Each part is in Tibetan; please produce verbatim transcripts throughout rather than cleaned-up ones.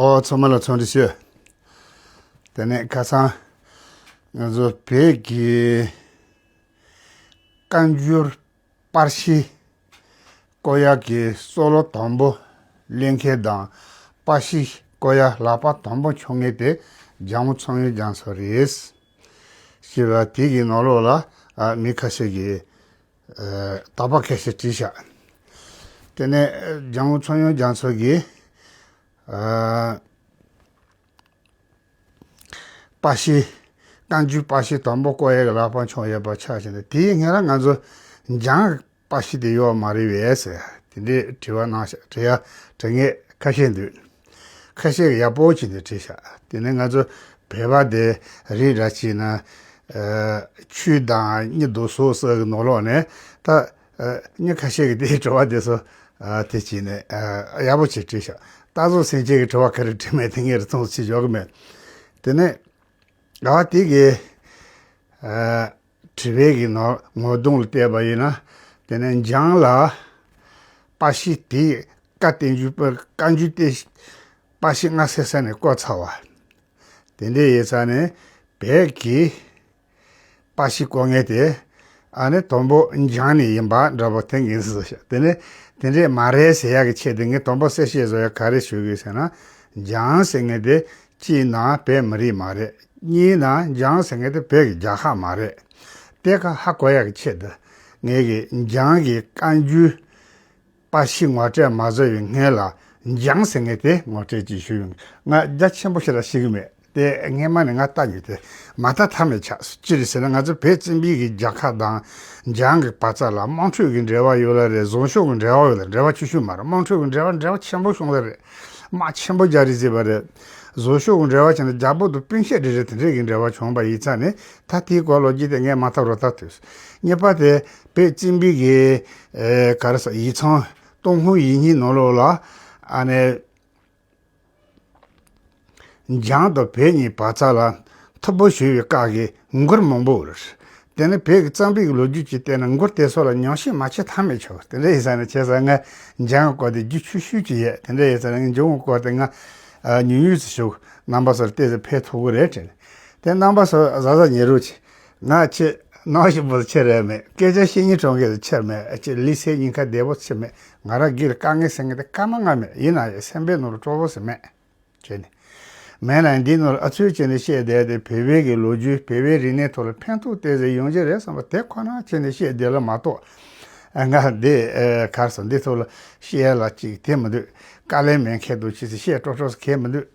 ཨོ། ཚང་མ་ལ་འཚམས་འདྲི་ཞུ། དེ་ནས་ཁ་སང་ང་ཚོ་བོད་ཀྱི་བཀའ་འགྱུར་པར་ཤིང་བརྐོ་ཡག་གི་སྲོལ་ལོ་དང་པོ་གླེང་མཁན་དང་། པར་ཤིང་བརྐོ་ཡག་ལག་པ་དང་པོ་མཆོང་མཁན་དེ་ལྗང་བུ་ཚངས་དབྱངས་རྒྱ་མཚོ་རེད། ཞེས་པ་དེ་གི་ནང་ལོགས་ལ་ཨ་མི་ཁ་ཤས་ཀྱིས་ཨ་དག་པ་ཁ་ཤས་བྲིས་ཤག་དེ་ནས་ལྗང་བུ་ཚངས་དབྱངས་རྒྱ་མཚོ་གིས་ཨ་པར་ཤིང་། བཀའ་འགྱུར་པར་ཤིང་དང་པོ་བརྐོ་ཡག་གི་ལག་པ་མཆོང་ཡོད་པ་ཆགས་བཞིན་དུ། དེའི་སྔོན་ལ་ང་ཚོ་ལྗང་པར་ཤིང་དེ་ཡོད་མ་རེད་པས་ཟེར། དེ་འདྲའི་དྲི་བ་གནང་ཤག་དྲི་ཡག་དྲི་མཁན་ཁ་ཤས་འདུག་ཁ་ཤས་ཀྱིས་ཡག་པོ་བྱས་ནས་བྲིས་ཤག་དེ་ནས་ང་ཚོ་བོད་པ་དེ་རིགས་འདྲ་བྱས་ན། ཨ་ཆུ་དང་གཉིད་དུ་སོ་སོ་གི་ནང་ལོགས་ནས་ད་ཨ་མི་ཁ་ཤས་ཀྱིས་དེའི་དྲི་བ་དེ་ཚོ་ཨ་དེ་བྱས་ནས་ཨ་ཡག་པོ་བྱས་བྲིས་ཤག་སྟག་ཚང་སེང་ཆེན་གྱིས་དྲི་བ་ག་རེ་བྲིས་མེད་དེ་ངས་རི་མཐོང་ཆེ་འཇོག་གི་མེད། དེ་ནས་ཨ་དེ་གི་ཨ་དྲི་བའི་གི་ནང་ངོ་གདོང་ལ་བལྟས་པ་ཡིན་ན། དེ་ནས་ལྗང་ལ་པར་ཤིང་དེ་བཀའ་བསྟན་འགྱུར་པ་བཀའ་འགྱུར་བསྟན་པར་ཤིང་སྔ་ས་ས་ནས་བརྐོས་ཚར་བ། དེ་འདྲ་ཡིན་ཙང་ནས་བོད་ཀྱི་པར་ཤིང་བརྐོ་མཁན་དེ་ཨ་ནི་དང་པོ་ལྗང་ནས་ཡིན་པ་འདྲ་པོ་དེ་ངས་བཟོས་ཤག་དེ་ནས་དེ་འདྲས་མ་རེད་ཟེར་ཡག་གི་ཆེད་དུ་ངས་དང་པོ་གསལ་བཤད་བཟོ་ཡག་ག་རེ་ཞུ་དགོས་ཟེར་ན། ལྗང་ཟེར་མཁན་དེ་གཅིག་ན་བོད་མི་རིགས་མ་རེད། གཉིས་ན་ལྗང་ཟེར་མཁན་དེ་བོད་ཀྱི་རྒྱལ་ཁབ་མ་རེད། དེ་ཁ་ཧ་གོ་ཡག་གི་ཆེད་དུ་ངས་གི་ལྗང་གི་བཀའ་འགྱུར་པར་ཤིང་ངོ་སྤྲོད་མ་བཟོ་བའི་སྔོན་ལ་ལྗང་ཟེར་མཁན་དེ་ངོ་སྤྲོད་ཅིག་ཞུ་ཡོང་། ང་རྒྱ་ཆེན་པོ་ཞིག་ལ་ཤེས་ཀྱི་མེད། དེ་སྔས་མ་ནས་ང་ལྟ་རྒྱུ་དེ་མ་ལྟ་ཐབས་མེད་ཆགས། ཅི་རེད་ཟེར་ན། ང་ཚོ་བོད་བཙན་པོའི་གི་རྒྱལ་ཁབ་དང་ལྗང་གི་བར་ཚ་ལ་དམངས་ཁྲོད་ཀྱི་འབྲེལ་བ་ཡོད་ལ་རེད། བཟང་ཕྱོགས་ཀྱི་འབྲེལ་བ་ཡོད་ལ། འབྲེལ་བ་ཆུང་ཆུང་མ་རེད། དམངས་ཁྲོད་ཀྱི་འབྲེལ་བ་འབྲེལ་བ་ཆེན་པོ་བྱུང་ལ་རེད། དམག་ཆེན་པོ་རྒྱག་རེས་བྱས་པ་རེད། བཟང་ཕྱོགས་ཀྱི་འབྲེལ་བ་བྱས་ན་རྒྱ་བོད་དུ་སྤུན་ཤད་རེ་རེ་དེ་འདྲས་ཀྱི་འབྲེལ་བ་བྱུང་བ་ཡིན་ཙང་ནས། ད་དེའི་སྐོར་ལོ་རྒྱུས་དེ་ངས་མ་ཐག་རོ་ཐག་ཐུག་གཉིས་པ་དེ་བོད་བཙན་པོའི་གི་ཨེ་ག་རེ་ཟེར། ཡིག་ཚང་ཏུན་ཧོང་ཡིག་རྙིང་ནང་ལོགས་ལ་ཨ་ནི་ལྗང་དང་བོད་གཉིས་བར་ཚ་ལ་མཐུ་པོ་ཞུ་བའི་སྐབས་ཀྱི་མགུར་མང་པོ་ཡོད་རེད། དེ་ནི་བོད་ཀྱི་བཙན་པོའི་ལོ་རྒྱུས་ཀྱི་སྟེང་ན་མགུར་དེ་ཚོ་ལ་ཉམས་ཞིབ་མ་བྱེད་ཐབས་མེད་ཆགས། དེ་འདྲ་ཡིན་ཙང་ནས་བྱས་ཙང་ང་ལྗང་གི་སྐོར་དེ་རྒྱུས་ཆུང་ཆུང་ཅིག་ཡོད། དེ་འདྲ་ཡིན་ཙང་ནས་ལྗང་གི་སྐོར་དེ་ང་ཨ་ཉུང་ཉུང་ཙམ་ཞུ། རྣམ་པ་ཚོར་ཏོག་ཙམ་ཕན་ཐོགས་ཀྱི་རེད་དྲན། དེ་རྣམ་པ་ཚོ་གཟབ་གཟབ་ཉན་རོགས་གྱིས། ང་ཁྱེད་ནང་བཞིན་པོ་ཁྱེད་རེད་མེད། སྐད་ཆ་བཤད་སྙིང་བྲོ་མཁན་ཁྱེད་མེད། ཁྱེད་ལུས་སེམས་གཉིས་ཀ་བདེ་པོ་ཁྱེད་མེད། ང་རང་སྒེར་དཀའ་ངལ་ཟེར་མཁན་དེ་སྐར་མ་ལྔ་མེད། ཡིན་ན་ཡང་སེམས་པའི་ནང་ལ་སྤྲོ་པོ་ཟེར་མེད། བྱས་ནས། མེད་ན་ཡང་འདིའི་ནང་ལ་ཨ་ཚུལ་བྱས་ནས་བཤད་བསྡད་དེ། བོད་པའི་གི་ལོ་རྒྱུས། བོད་པའི་རིག་གནས་ཐོག་ལ་ཕན་ཐོགས་ཏོག་ཙམ་ཡོང་གི་རེད་བསམ་པ་དེ་ཁོ་ན་བྱས་ནས་བཤད་བསྡད་ལ་མ་གཏོགས། ཨ་ང་འདི་ཨ་ག་རེ་ཟེར། འདི་ཐོག་ལ་བཤད་ལ་ཅིག་དེ་མི་འདུག་དཀའ་ལས་མེད་མཁན་དུ་ཅི་ཟེར་བཤད་སྤྲོ་སྤྲོ་ཟེར་མཁན་མི་འདུག་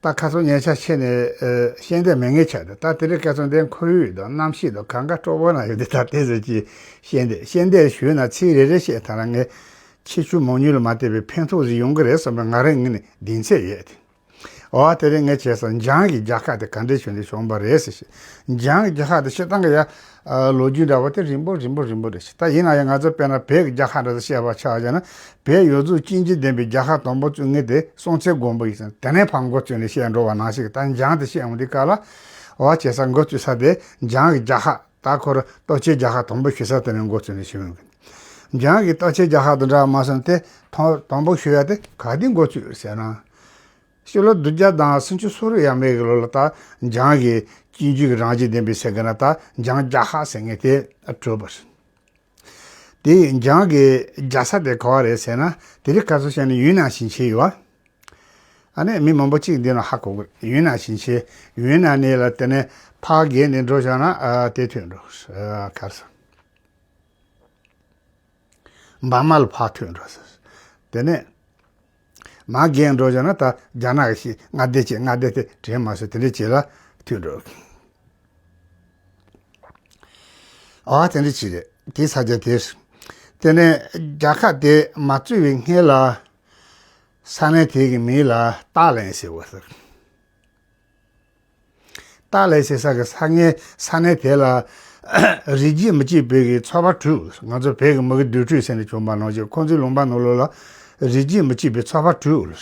ད་ཁ་སང་ཉེ་ཆར་ཁྱེད་ནས་ཨ་ཤེས་ལྡན་མེད་མཁན་ཆགས་ཏེ། ད་དེ་རིང་ཁ་སང་དེ་ཁོར་ཡུག་དང་གནམ་གཤིས་དང་གང་ག་སྤྲོ་པོ་ན་ཡོད་དེ། ད་དེ་ཟེར་གྱི་ཤེས་ལྡན་ཤེས་ལྡན་ཞུས་ན་ཚིག་རེ་རེ་བཤད་ཐལ་ལ་ངས་ཆེ་ཆུང་མང་ཉུང་ལ་མ་བལྟས་པའི་ཕན་ཐོགས་ཟིག་ཡོང་གི་རེད་བསམ་པའི་ང་རང་ངོས་ནས་གདེང་ཚོད་ཡོད་དེ། འོ་དེ་རིང་ངས་བྱས་ཙང་ལྗང་གི་རྒྱལ་ཁབ་དེ་ག་འདྲས་བྱུང་ནས་བྱུང་བ་རེད་ཟེར་ཞེས། ལྗང་གི་རྒྱལ་ཁབ་དེ་སྤྱིར་བཏང་གི་ཡ་ཨ་ལོ་རྒྱུས་འདྲ་བོ་དེ་རིང་པོ་རིང་པོ་རིང་པོ་རེད་ཞེས། ད་ཡིན་ན་ཡང་ང་ཚོ་དཔེར་ན་བོད་ཀྱི་རྒྱལ་ཁབ་འདྲ་ཚོ་བཤད་པ་ཆགས་བྱས་ན། བོད་ཡོངས་རྫོགས་གཅིག་འདྲེས་ལྡན་པའི་རྒྱལ་ཁབ་དང་པོ་བཙུགས་མཁན་དེ་སྲོང་བཙན་སྒམ་པོ་ཡིན་ཙང་། དེ་ནས་ཕར་འགོ་བཙུགས་ནས་བཤད་འགྲོ་བ་ནང་བཞིན། ད་ལྗང་དེ་བཤད་འོང་དུས་སྐབས་ལ། འོ་བྱས་ཙང་འགོ་བཙུགས་ས་དེ་ལྗང་གི་རྒྱལ་ཁབ། ད་ཁོ་རང་སྟོབས་ཆེན་རྒྱལ་ཁབ་དང་པོ་ཞུ་ས་དེ་ནས་འགོ་བཙུགས་ནས་ཞུ་ཡོང་གི། ལྗང་གི་སྟོབས་ཆེན་རྒྱལ་ཁབ་དང་འདྲ་བ་མ་སོང་སྟེ། དང་དང་པོ་ཞུ་ཡ་དེ་ག་དུས་འགོ་བཙུགས་ཟེར་ན། སྤྱི་ལོ་བདུན་བརྒྱ་དང་སུམ་ཅུ་སོ་དྲུག་ཡས་མས་ཀྱི་ལོ་ལ་ད་ལྗང་གི་སྤྱི་འཐུས་ཀྱི་རང་བཞིན་ལྡན་པའི་ཟེར་གི་ན། ད་ལྗང་རྒྱལ་ཁབ་ཟེར་མཁན་དེ་གྲུབ་པ་རེད། དེ་ལྗང་གི་རྒྱལ་ས་དེ་ག་བ་རེད་ཟེར་ན། དེ་རིང་ཁ་སང་བཤད་ན་ཡུན་ནན་ཞིང་ཆེན་ཡོད་པ། ཨ་ནི་མི་མང་པོ་གཅིག་འདི་ན་ཧ་གོ་གི། ཡུན་ནན་ཞིང་ཆེན། ཡུན་ནན་ནས་ལ་དེ་ནས་ཕར་བརྒལ་ནས་འགྲོ་བཞག་ན་ཨ་དེ་ཐོན་འགྲོ། ཨ་ག་རེ་ཟེར། འབར་མ་ལ་ཕར་ཐོན་འགྲོ་ཟེར། དེ་ནས་མར་བརྒལ་འགྲོ་བྱས་ན་ད་རྒྱ་ནག་གི་ཤི་མངའ་སྡེ་བྱས། མངའ་སྡེ་དེ་དྲན་མ་སོང་། དེ་འདྲ་བྱས་ལ་ཐུག་འགྲོ། ཨ་དེ་འདྲ་བྱས་རེད། དེ་ས་ཆ་དེར། དེ་ནས་རྒྱལ་ཁབ་དེ་མ་བཙུགས་པའི་སྔོན་ལ་ས་གནས་དེ་གི་མིང་ལ་སྟག་ལན་ཟེར་བ་ཟེར། སྟག་ལན་ཟེར་ས་གི་ས་གནས་ས་གནས་དེ་ལ་རིགས་རྒྱུད་མི་གཅིག་པའི་གི་ཚོ་པ་དྲུག་ང་ཚོ་བོད་ཀྱི་མི་གི་དུར་ཁྲོད་ཟེར་ནས་བྱུང་བ་ནང་བཞིན། ཁོང་ཚོའི་ལུང་པ་ནང་ལོགས་ལ་རིགས་རྒྱུད་མི་གཅིག་པའི་ཚོ་པ་དྲུག་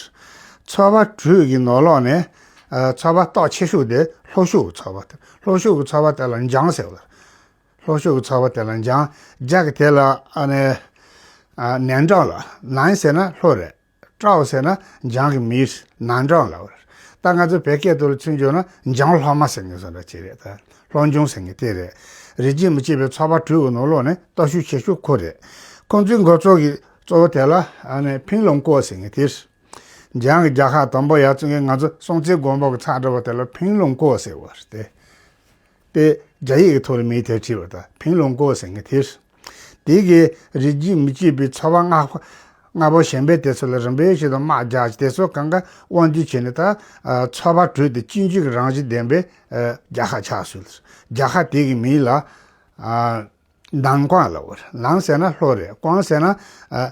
ཚོ་པ་དྲུག་གི་ནང་ལོགས་ནས་ཨ་ཚོ་པ་སྟོབས་ཆེ་ཤོས་དེ་ལྷོ་ཕྱོགས་ཀྱི་ཚོ་པ་དེ། ལྷོ་ཕྱོགས་ཀྱི་ཚོ་པ་དེ་ལ་ལྗང་ཟེར་བ། ལྷོ་ཕྱོགས་ཀྱི་ཚོ་པ་དེ་ལ་ལྗང་། རྒྱ་གི་དེ་ལ་ཨ་ནི་ཨ་ནན་ཀྲང་ལ། ནན་ཟེར་ན་ལྷོ་རེད། ཀྲའོ་ཟེར་ན་འཇང་གི་མིང་། ནན་ཀྲའོ་ལབ་པ་རེད། ད་ང་ཚོ་བོད་སྐད་དུ་ལ་ཚུར་བསྒྱུར་ན་འཇང་སློབ་མ་ཟེར་མཁན་བཟོ་འདྲ་ཅིག་རེད། ད་སློབ་འབྱོར་ཟེར་མཁན་དེ་རེད། རིགས་རྒྱུད་མི་གཅིག་པའི་ཚོ་པ་དྲུག་གི་ནང་ལོགས་ནས་སྟོབས་ཤུགས་ཆེ་ཤོས་ཁོ་རེད། ཁོང་ཚོའི་འགོ་གཙོ་གི་གཙོ་བོ་དེ་ལ་ཨ་ནི་ཕིང་ལུང་ཀོ་ཟེར་མཁན་དེ་རེད། འཇང་གི་རྒྱལ་ཁབ་དང་པོ་ཡར་བཙུགས་མཁན། ང་ཚོ་སྲོང་བཙན་སྒམ་པོ་གི་ཚབ་འདྲ་བོ་དེ་ལ་ཕིང་ལུང་ཀོ་ཟེར་བ་རེད་དེ། དེ་རྒྱ་ཡིག་གི་ཐོག་ལ་མིང་དེ་བྲིས་པ་དང་ཕིང་ལུང་ཀོ་ཟེར་མཁན་དེ་རེད། དེ་གིས་རིགས་རྒྱུད་མི་གཅིག་པའི་ཚོ་པ་ལྔ་ལྔ་པོ་གཞན་པའི་དེ་ཚོ་ལ་རིམ་པས་བཞིན་དུ་དམག་རྒྱག་བྱས། དེ་ཚོ་གང་ག་དབང་སྒྱུར་བྱས་ནས་ད་ཨ་ཚོ་པ་དྲུག་དེ་གཅིག་གྱུར་གྱི་རང་བཞིན་ལྡན་པའི་ཨ་རྒྱལ་ཁབ་ཆགས་སོང་། རྒྱལ་ཁབ་དེ་གི་མིང་ལ་ཨ་ནན་ཀོང་ལབ་པ་རེད། ནན་ཟེར་ན་ལྷོ་རེད། ཀོང་ཟེར་ན་ཨ་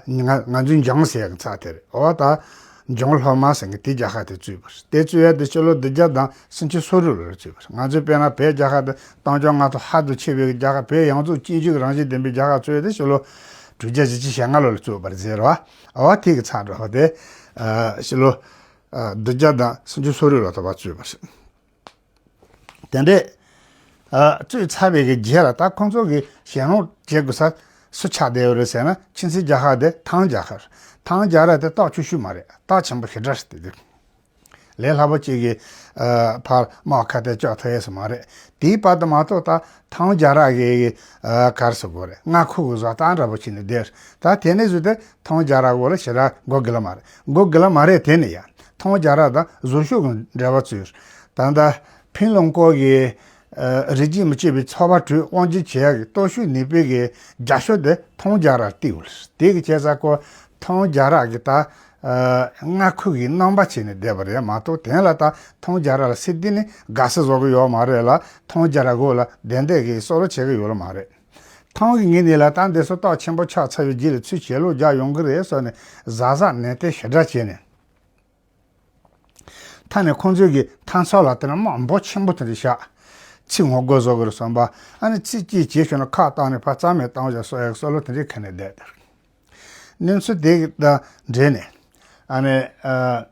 ང་ང་ཚོའི་འཇང་ཟེར་ཡག་གི་ཚབ་དེ་རེད། འོ་ད་འཇང་སློབ་མ་ཟེར་མཁན་དེ་རྒྱལ་ཁབ་དེ་བཙུགས་པ་རེད། དེ་བཙུགས་ཡག་དེ་ཕྱི་ལོ་བདུན་བརྒྱ་དང་སུམ་ཅུ་སོ་དྲུག་ལོ་ལ་བཙུགས་པ་རེད། ང་ཚོའི་དཔེར་ན་བོད་རྒྱལ་ཁབ་དེ་གཏམ་རྒྱུད་ང་ཚོ་ཧ་ཏུ་ཆེ་བའི་རྒྱལ་ཁབ། བོད་ཡོངས་རྫོགས་གཅིག་གྱུར་རང་བཞིན་ལྡན་པའི་རྒྱལ་ཁབ་བཙུགས་ཡག་དེ་ཕྱི་ལོ་དྲུག་བརྒྱ་བཞི་བཅུ་ཞེ་ལྔ་ལོ་ལ་བཙུགས་པ་རེད་ཟེར་བ། འོ་དེ་གི་ཚབ་འདྲ་བ་དེ་ཨ་ཕྱི་ལོ་ཨ་བདུན་བརྒྱ་དང་སུམ་ཅུ་སོ་དྲུག་ལོ་ལ་བཙུགས་པ་རེད། དེ་འདྲས་ཨ་བཙུགས་ཚར་བའི་གི་རྗེས་ལ་ད་ཁོང་ཚོ་གིས་ཞལ་སློང་བྱེད་དགོས་ས་སུ་ཆགས་བསྡད་ཡོད་རེད་ཟེར་ན། ཁྱིམ་མཚེས་རྒྱལ་ཁབ་དེ་ཐང་རྒྱལ་ཁབ་རེད། ཐང་རྒྱལ་རབས་དེ་སྟག་ཆུང་ཤོས་མ་རེད། སྟག་ཆེན་པོ་ཞེ་དྲག་རེད་དེ། ལས་སླ་པོ་གཅིག་གིས་ཨ་ཕར་དམག་ཁ་གཏད་གཅོག་ཐུབ་ཡས་སུ་མ་རེད། དེའི་བར་དུ་མ་གཏོགས་ད་ཐང་རྒྱལ་རབས་ཀྱི་ཨ་ག་རེ་ཟེར་དགོས་རེད། མངའ་ཁུལ་གྱི་བཟོ་ལྟ་འདྲ་པོ་བྱས་ནས་བསྡད། ད་དེ་ནས་བཟུང་སྟེ་ཐང་རྒྱལ་རབས་འོག་ལ་ཞེ་དྲག་མགོ་སྒུར་ལ་མ་རེད། མགོ་སྒུར་ལ་མ་རེད། དེ་ནས་ཡང་ཐང་རྒྱལ་རབས་དང་བཟོ་ཤུགས་ཀྱི་འབྲེལ་བ་བཙུགས། ད་ལྟ་ཕིང་ལུང་ཀོ་གི་ཨ་རིགས་རྒྱུད་མི་གཅིག་པའི་ཚོ་པ་དྲུག་དབང་སྒྱུར་བྱེད་ཡག་གི་སྟོབས་ཤུགས་ནུས་པའི་གི་རྒྱ་ཤོག་དེ་ཐང་རྒྱལ་རབས་ལ་གཏད་ཡོད་རེད། དེ་གི་བྱས་ཙང་ཁོ་ཐང་རྒྱལ་རབས་ཀྱི་ད་ཨ་མངའ་ཁུལ་གྱི་རྣམ་པ་བྱས་ནས་བསྡད་པ་རེད་མ་གཏོགས། དེ་ལ་ད་ཐང་རྒྱལ་རབས་ལ་ཟེར་དུས་ནི་དགའ་བསུ་བཟོ་གི་ཡོད་མ་རེད་ལ། ཐང་རྒྱལ་རབས་འོག་ལ་བསྡད་བསྡད་ཀྱི་བསམ་བློ་བྱེད་ཀྱི་ཡོད་ལ་མ་རེད། ཐང་གི་ངོས་ནས་ལ་ད་འདི་ཚོ་སྟག་ཆེན་པོ་ཆགས་ཚར་བའི་རྗེས་ལ་ཚུར་ཞལ་སློང་རྒྱག་ཡོང་གི་རེད་བསམ་ནས་གཟབ་གཟབ་ནན་ཏན་ཞེ་དྲག་བྱས་ནས། མཐའ་ནས་ཁོང་ཚོས་ཀྱི་ཐང་ཚོ་ལ་དེ་ན་དམག་འབོར་ཆེན་པོ་དེ་འདྲ་བཞག་ཚིག་ངོ་རྒོལ་བཟོ་དགོས་རེད་བསམ་པ། ཨ་ནི་ཚིག་གཅིག་བྱས་བྱུང་ན་ཁག་བཏང་ནས་ཕར་རྩ་མེད་བཏང་བཞག་བཟོ་ཡག་བསམ་བློ་དེ་འདྲའི་ཁ་ནས་བསྡད་དེ། གནས་ཚུལ་དེ་དང་འབྲེལ་ནས་ཨ་ནི་ཨ།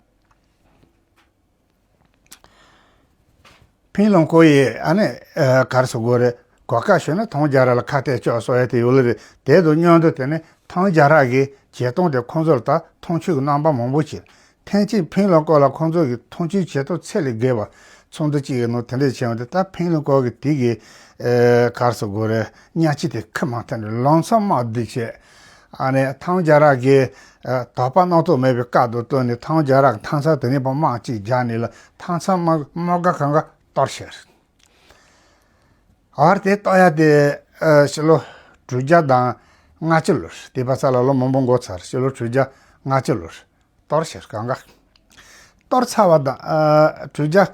ཕིང་ལུང་ཀོ་ཡིས་ཨ་ནི་ཨ་ག་རེ་ཟེར་དགོས་རེད། གོ་སྐབས་ཤོར་ན་ཐང་རྒྱལ་རབས་ལ་ཁ་གཏད་གཅོག་བཟོ་ཡ་དེ་ཡོད་ལེ་རེད། དེ་དང་མཉམ་དུ་དེ་ནི་ཐང་རྒྱལ་རབས་ཀྱི་བྱེད་སྟངས་དེ་ཁོང་ཚོ་ལ་ད་མཐོང་ཆོས་ཀྱི་རྣམ་པ་མང་པོ་བྱས། ཐེངས་གཅིག་ཕིང་ལུང་ཀོ་ལ་ཁོང་ཚོ་གི་མཐོང་ཆོས་བྱེད་སྟངས་ཚད་ལས་བརྒལ་བ་ཚོགས་འདུ་གཅིག་གི་ནང་དེ་འདྲས་བྱས་པ་དེ། ད་ཕིང་ལུང་ཀོ་གི་དེ་གི་ཨ་ག་རེ་ཟེར་དགོས་རེད། གཉའ་ཁྲི་དེ་ཁུ་མང་ཐལ་ནས་ལམ་སང་དམག་སྡེ་བྱས། ཨ་ནི་ཐང་རྒྱལ་རབས་ཀྱི་ཨ་དོགས་པ་རྣམ་རྟོག་མེད་པའི་སྐབས་དུ་བཏོན་ནས་ཐང་རྒྱལ་རབས་ཀྱི་ཐང་ཚང་དེ་ནས་ཕར་དམག་གཅིག་རྒྱག་ནས་ལ་ཐང་ཚང་དམག་དམག་སྒར་གང་ག་གཏོར་བཤིག། ཨར་དེ་གཏོར་ཡ་དེ་ཨ་ཕྱི་ལོ་དྲུག་བརྒྱ་དང་ལྔ་བཅུ་ལོར། དེ་བར་ས་ལ་ལོ་མང་པོ་འགོར་ཚར། ཕྱི་ལོ་དྲུག་བརྒྱ་ལྔ་བཅུ་ལོར་གཏོར་བཤིག་གང་ག་གཏོར་ཚར་བ་དང་། ཨ་དྲུག་བརྒྱ་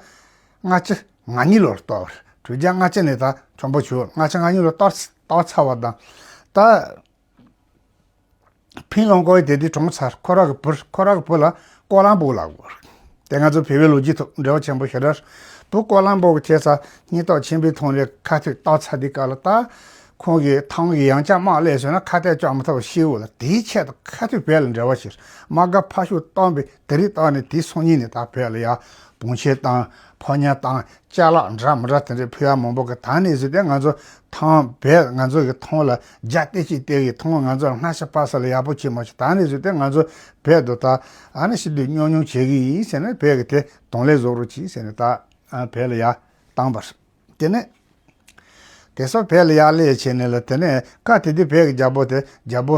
ལྔ་བཅུ་ང་གཉིས་ལོར་གཏོར། དྲུག་བརྒྱ་ལྔ་བཅུ་ནས་ད་ཁྲོན་པོ་ཆུ་ལྔ་བཅུ་ང་གཉིས་ལོར་གཏོར་གཏོར་ཚར་བ་དང་། ད་ཕིང་ལུང་ཀོ་ཡི་དེ་དུས་གྲོངས་ཚར། ཁོ་རང་གི་བུ། ཁོ་རང་གི་བུ་ལ་ཀོ་ལང་པོ་ལབ་དགོས། དེ་ང་ཚོ་བོད་པའི་ལོ་རྒྱུས་ཐོག་འབྲེལ་བ་ཆེན་པོ་ཞེ་དྲག་བུ་ཀོ་ལང་པོ་གི་བྱས་ཙང་སྙིང་སྟོབས་ཆེན་པོའི་ཐོག་ནས་ཁ་ཐུག་བཏང་ཚར་དུས་སྐབས་ལ། ད་ཁོང་གིས་ཐང་གི་ཡང་བསྐྱར་དམག་སླེབས་སོང་ན་ཁ་གཏད་གཅོག་མི་ཐུབ་པ་ཤེས་འོ་ལ། དེའི་ཆེད་དུ་ཁ་ཐུག་བོད་ལ་འབྲེལ་བ་བྱས། དམག་སྒར་ཕར་ཕྱོགས་བཏང་པའི་དེ་རིང་བཏང་ནས་དེའི་སང་ཉིན་ནས་ད་བོད་ལ་ཡ་བང་ཆེན་བཏང་། ཕོ་ཉ་བཏང་། ཅ་ལག་འདྲ་མི་འདྲ་དེ་འདྲའི་ཕུལ་ཡ་མང་པོ་གི། ད་ནས་བཟུང་སྟེ་ང་ཚོ་ཐང་བོད་ང་ཚོ་གི་ཐང་ལ་རྒྱ་སྟེ་ཅིག་སྟེ་གི། ཐང་ང་ཚོ་ལ་སྔ་ཕྱི་བར་ས་ལ་ཡག་པོ་བྱེད་མ་བྱུང་། ད་ནས་བཟུང་སྟེ་ང་ཚོ་བོད་དུ་ད་ཨ་ནི་ཤི་དུས་སྙོམས་སྙོམས་བྱེད་གི་ཡིན་ཟེར་ནས། བོད་ཀྱི་དེ་གདོང་ལེན་བཟོ་རོགས་གྱིས་ཟེར་ནས་ད་ཨ་བོད་ལ་ཡར་བཏང་བ་རེད། དེ་ནས་དེ་སོགས་བོད་ལ་ཡར་སླེབས་བྱས་ནས་ལ། དེ་ནས་སྐབས་དེ་དུས་བོད་ཀྱི་རྒྱལ་པོ་དེ་རྒྱལ་པོ་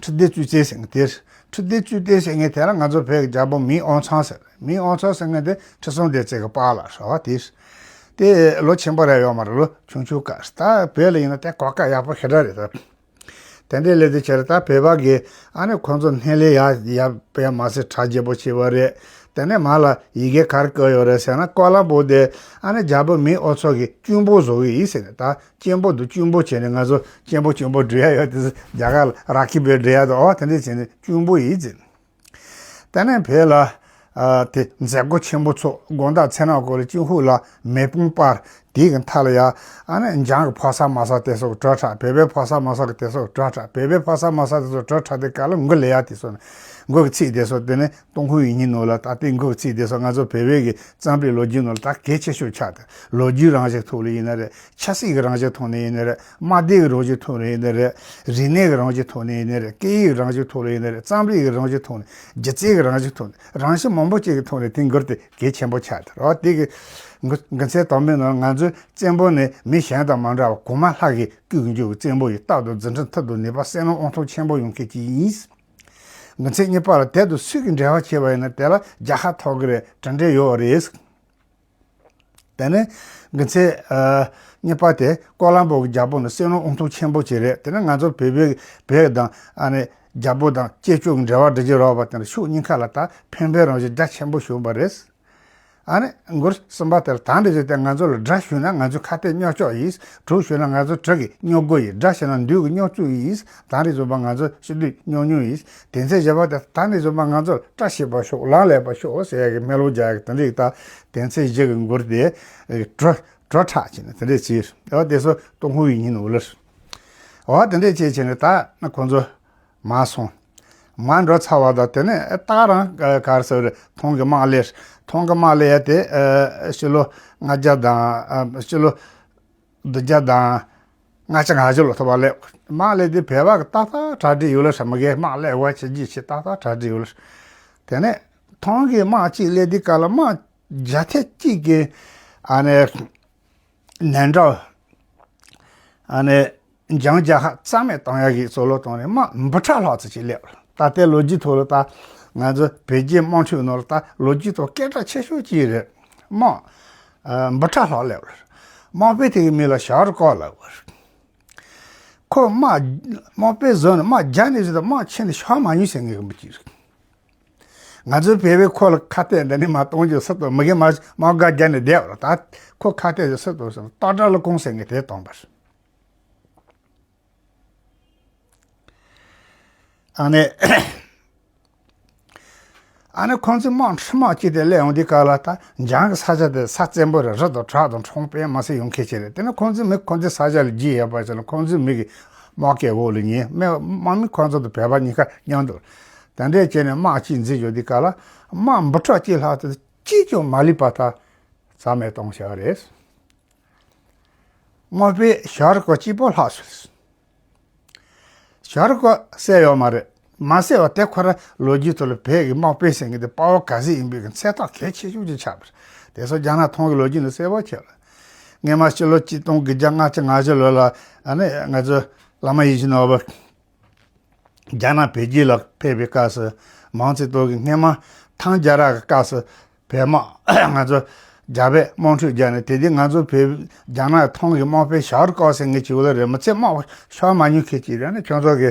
ཁྲི་ལྡེ་གཙུག་བརྩན་ཟེར་མཁན་དེ། ཁྲི་ལྡེ་གཙུག་བརྩན་ཟེར་མཁན་དེ་ལ་ང་ཚོ་བོད་ཀྱི་རྒྱལ་པོ་མིང་ཨོ་ཚང་ཟེར། མིང་ཨོ་ཚང་ཟེར་མཁན་དེ་ཁྲི་སྲོང་ལྡེ་བཙན་གྱི་པཱ་ལགས་རེད་བ། དེ་དེ་ལོ་ཆེན་པོ་རེད་ཡོད་མ་རེད། ལོ་ཆུང་ཆུང་སྐབས། ད་བོད་ལ་ཡིན་ན་དེ་གོ་སྐབས་ཡག་པོ་ཞེ་དྲག་རེད་ད། དེ་འདྲའི་ལས་དེ་བྱས་རེད། ད་བོད་པ་གིས་ཨ་ནི་ཁོང་ཚོ་སྣེ་ལེན་ཡག་ཡག་པས་མ་ཟད་གྲ་རྒྱས་པོ་བྱས་པ་རེད། དེ་ནས་མ་ལ་ཡི་གེ་ག་རེ་བཀོད་ཡོད་རེད་ཟེར་ན། ཀོ་ལང་པོ་དེ་ཨ་ནི་རྒྱལ་པོ་མིང་ཨོ་ཚང་གི་གཅུང་པོ་བཟོ་གི་ཡིན་ཟེར་ནས། ད་གཅེན་པོ་དང་གཅུང་པོ་བྱས་ནས། ང་ཚོ་གཅེན་པོ་གཅུང་པོ་འབྲི་ཡ་ཡོད་དེ། རྒྱ་གར་ལ་ར་ཁི་པའི་འབྲི་ཡ་དང་། འོ་དེ་འདྲ་བྱས་ནས་གཅུང་པོ་ཡིན་ཟེར། དེ་ནས་བོད་ལ་ཨ་དེ་མཛད་སྒོ་ཆེན་པོ་ཚོགས། དགོང་དག་མཚན་ནག་སྐོར་ལ་ཅིན་ཧུ་ལ་མེ་དཔུང་སྤར། དེའི་གི་མཐའ་ལ་ཡ། ཨ་ནི་འཇང་གི་ཕོ་གསར་མོ་གསར་དེ་ཚོ་གི་བྲོ་འཁྲབ། བོད་པའི་ཕོ་གསར་མོ་གསར་གི་དེ་ཚོ་གི་བྲོ་འཁྲབ། བོད་པའི་ཕོ་གསར་མོ་གསར་དེ་ཚོ་བྲོ་འཁྲབ་དེ་ག་ལ་མགོ་ལས་ཡ་དེ་ཚོ་ནི། མགོ་གི་ཚིག་དེ་ཚོ་དེ་ནི་ཏུན་ཧོང་ཡིག་རྙིང་ནང་ལ་ད་ལྟའི་མགོ་གི་ཚིག་དེ་ཚོ་ང་ཚོ་བོད་པའི་གི་རྩོམ་རིག་ལོ་རྒྱུས་ནང་ལ་ད་གལ་ཆེ་ཤོས་ཆགས་ཏེ། ལོ་རྒྱུས་རང་བཞིན་ཐོག་ནས་ཡིན་ན་རེད། ཆབ་སྲིད་ཀྱི་རང་བཞིན་ཐོག་ནས་ཡིན་ན་རེད། དམག་སྡེ་གི་རང་བཞིན་ཐོག་ནས་ཡིན་ན་རེད། རིག་གནས་ཀྱི་རང་བཞིན་ཐོག་ནས་ཡིན་ན་རེད། སྐད་ཡིག་གི་རང་བཞིན་ཐོག་ནས་ཡིན་ན་རེད། རྩོམ་རིག་གི་རང་བཞིན་ཐོག་ནས། སྒྱུ་རྩལ་གྱི་རང་བཞིན་ཐོག་ནས། རང་བཞིན་མང་པོ་ཅིག་གི་ཐོག་ནས་དེ་མགུར་དེ་གལ་ཆེན་པོ་ཆགས་ཏེ། རེད་བ། དེ་གི་མགུར་མཚན་དང་པོའི་ནང་ང་ཚོའི་བཙན་པོ་ནི་མི་གཞན་དང་མ་འདྲ་བར་གོང་མ་ལྷ་གིས་བསྐོས་ཀྱི་འཇུག་པའི་བཙན་པོ་ཡིན། རྟག་ཏུ་རྫུ་འཕྲུལ་མཐུ་དང་ནུས་པ་བསོད་ནམས་དབང་ཐང་ཆེན་པོ་ཡོང་མཁན་ཅིག་ཡིན། མགུར་མཚན་གཉིས་པ་ལ། དེ་དང་སུས་ཀྱིས་འབྲེལ་བ་བྱས་པ་ཡིན་ན་དེ་ལ་རྒྱལ་ཁ་ཐོབ་ཀྱི་རེད། གྲུབ་འབྲས་ཡོད་རེད། དེ་ནས་མགུར་མཚན་ཨ་གཉིས་པ་དེ། ཀོ་ལམ་པོ་གི་རྒྱལ་པོ་ནི་བསོད་ནམས་དབང་ཐང་ཆེན་པོ་ཅིག་རེད། དེ་ནས་ང་ཚོ་བོད་པའི་བོད་དང་ཨ་ནི་རྒྱལ་པོ་དང་གཅེན་གཅུང་འབྲེལ་བ་སྒྲིག་གི་རེད་བ། དེ་ནས་ཕྱོགས་གཉིས་ཀ་ལ་ད་ཕན་པའི་རང་བཞིན་རྒྱ་ཆེན་པོ་བྱུང་བ་རེད། ཨ་ནི་མགུར་གསུམ་པ་དེ་ལ། ད་འདི་བཞིན་དེ་ང་ཚོ་ལ་དགྲ་ཞུགས་ན་ང་ཚོའི་ཁ་གཏད་རྙོག་གཅོག་ཡིན། གྲོགས་ཞུགས་ན་ང་ཚོའི་གྲོགས་ཀྱི་རྙོག་རྒོལ་ཡིན། དགྲ་ཞུགས་ན་འདུས་ཀྱི་རྙོག་བཙུགས་ཡིན། ད་འདི་བཟོ་པ་ང་ཚོ་ཕྱི་སྡོད་རྙོག་རྙོག་ཡིན། དེ་མཚན་བཞི་པ་དེ། ད་འདི་བཟོ་པ་ང་ཚོ་ལ་བཀྲ་ཤིས་པ་ཤོག་ལག་ལེགས་པ་ཤོག་ཟེར་ཡ་གི་སྨོན་ལམ་རྒྱག་ཡ་གི་དེ་འདྲའི་ད་དེ་མཚན་བཞི་གི་མགུར་དེ་བྲོ་བྲོ་འཁྲབ་བྱས་ནས་དེ་འདྲས་བྱས། འོ་དེ་ཚོ་ཏུན་ཧོང་ཡིག་རྙིང་ནང་ལ། འོ་དེ་འདྲས་བྱས་བྱས་ནས་ད་ཁོང་ཚོ་མར་སོང་། མར་འགྲོ་ཚར་བ་དང་དེ་ནས་ད་རང་ག་རེ་ཟེར་རེད། ཐང་གི་དམག་ལས། ཐང་གི་དམག་ལས་ཡ་དེ་ཕྱི་ལོ་ལྔ་བརྒྱ་དང་ཕྱི་ལོ་བདུན་བརྒྱ་དང་ལྔ་བཅུ་ང་བཞི་ལོ་ཐོབ་པ་ལས། དམག་ལས་དེ་བོད་པ་གི་ཏག་ཏག་གྲ་སྒྲིག་ཡོད་ལ་ཧྲ། མི་གའི་དམག་ལས་བ་ཆེ་རྒྱུ་ཆེ་ཏག་ཏག་གྲ་སྒྲིག་ཡོད་ལ། དེ་ནས་ཐང་གི་དམག་གཅིག་སླེབས་དུས་སྐབས་ལ་དམག་བརྒྱ་ཐེར་གཅིག་གི་ཨ་ནི་ནན་ཀྲོའུ། ཨ་ནི་འཇང་རྒྱལ་ཁབ་རྩ་མེད་གཏོང་ཡག་གི་བསམ་བློ་བཏང་ནས་དམག་འབུམ་ཕྲག་ལྷག་ཙམ་ཅིག་སླེབས། ད་ལྟའི་ལོ་རྒྱུས་ཐོག་ལ་ད་ང་ཚོ་བོད་རྒྱའི་དམག་འཁྲུག་ནང་ལ་ད་ལོ་རྒྱུས་ཐོག་སྐད་གྲགས་ཆེ་ཤོས་ཅིག་རེད། དམག་ཨ་འབུམ་ཕྲག་ལྷག་སླེབས། དམག་དཔོན་དེ་གི་མིང་ལ་ཞའོ་རི་ཀོ་ལབ། ཁོ་དམག་དམག་དཔོན་བཟོས་ནས་དམག་རྒྱག་ནས་བཟོས། དམག་ཆེན་ནས་ཤོར་མ་མྱོང་ཟེར་མཁན་གི་མི་གཅིག་རེད། ང་ཚོའི་བོད་པས་ཁོ་ལ་ཁ་གཏད་འདི་ནས་མར་གཏོང་རྒྱུ་སུ་དང་མི་གི་མ་མ་དགའ་རྒྱ་ནས་བསྡད་པ་ལ། ད་ཁོ་ཁ་གཏད་རྒྱུ་སུ་དང་སུ་སྟག་སྒྲ་ཀླུ་ཁོང་ཟེར་མཁན་དེ་བཏང་པ་རེད། ཨ་ནི་ཨ་ནི་ཁོང་ཚོས་དམག་ཁྲི་དམག་གཅིག་དེ་སླེབས་ཡོང་དུས་སྐབས་ལ། ད་འཇང་གི་ས་ཆ་དེ་ས་བཙན་པོ་རེད། རི་དང་བྲག་དང་གྲོང་དཔེ་མ་སྲིད་ཡོང་མཁན་ཅིག་རེད། དེ་ནས་ཁོང་ཚོའི་མི་ཁོང་ཚོའི་ས་ཆ་ལ་རྒྱུས་ཡོད་པ་ཅིག་ལ་ཁོང་ཚོའི་མི་གི་དམག་སྐད་འོག་ལ་ཉན། མི་དམག་མི་ཁོང་ཚོ་དང་བོད་པ་གཉིས་ཀ་མཉམ་དུ། དེ་འདྲས་བྱས་ནས་དམག་གཅིག་འཛིང་ཡོང་དུས་སྐབས་ལ་དམག་འབུམ་ཕྲག་གཅིག་ལྷག་ཙམ་གཅིག་ཀྱང་མ་ལུས་པ་ད་རྩ་མེད་གཏོང་བཞག་རེད། དམག་དཔོན་ཞའོ་རི་ཀོ་གཅིག་པོ་ལྷག་སོང་། ཞའོ་རི་ཀོ་བསད་ཡོད་མ་རེད། མ་བསད་པ་དེ་ཁོ་རང་ལོ་རྒྱུས་ཐོག་ལ་བོད་ཀྱི་དམག་དཔོན་ཟེར་མཁན་དེ་དཔའ་བོ་ག་ཚོད་ཡིན་པའི་གི་མཚན་རྟགས་གལ་ཆེ་ཤོས་ཅིག་ཆགས་པ་རེད། དེ་ཚོ་རྒྱ་ནག་ཐང་གི་ལོ་རྒྱུས་ནང་གསལ་པོ་ཆེ་རེད། སྔོན་མ་ཕྱི་ལོ་ཆིག་སྟོང་དགུ་བརྒྱ་ལྔ་བཅུ་ང་བཞི་ལོ་ལ་ཨ་ནི་ང་ཚོ་བླ་མ་ཡིད་བཞིན་ནོར་བུ་རྒྱ་ནག་བོད་རྒྱུད་ལ་ཕེབས་པའི་སྐབས་སུ། མའོ་ཙེ་ཏུང་གིས་སྔོན་མ་ཐང་རྒྱལ་རབས་ཀྱི་སྐབས་སུ་བོད་དམག་ང་ཚོ་རྒྱ་བོད་དམག་འཁྲུག་རྒྱག་ནས། དེ་དུས་ང་ཚོ་བོད་རྒྱ་ནག་ཐང་གི་དམག་དཔོན་ཞའོ་རི་ཀོ་ཟེར་མཁན་ཅིག་ཡོད་ལ་རེད། མི་ཚེ་དམག་ཤོར་མ་མྱོང་མཁན་ཅིག་རེད། ནི་ཁྱོད་ཚོ་གི་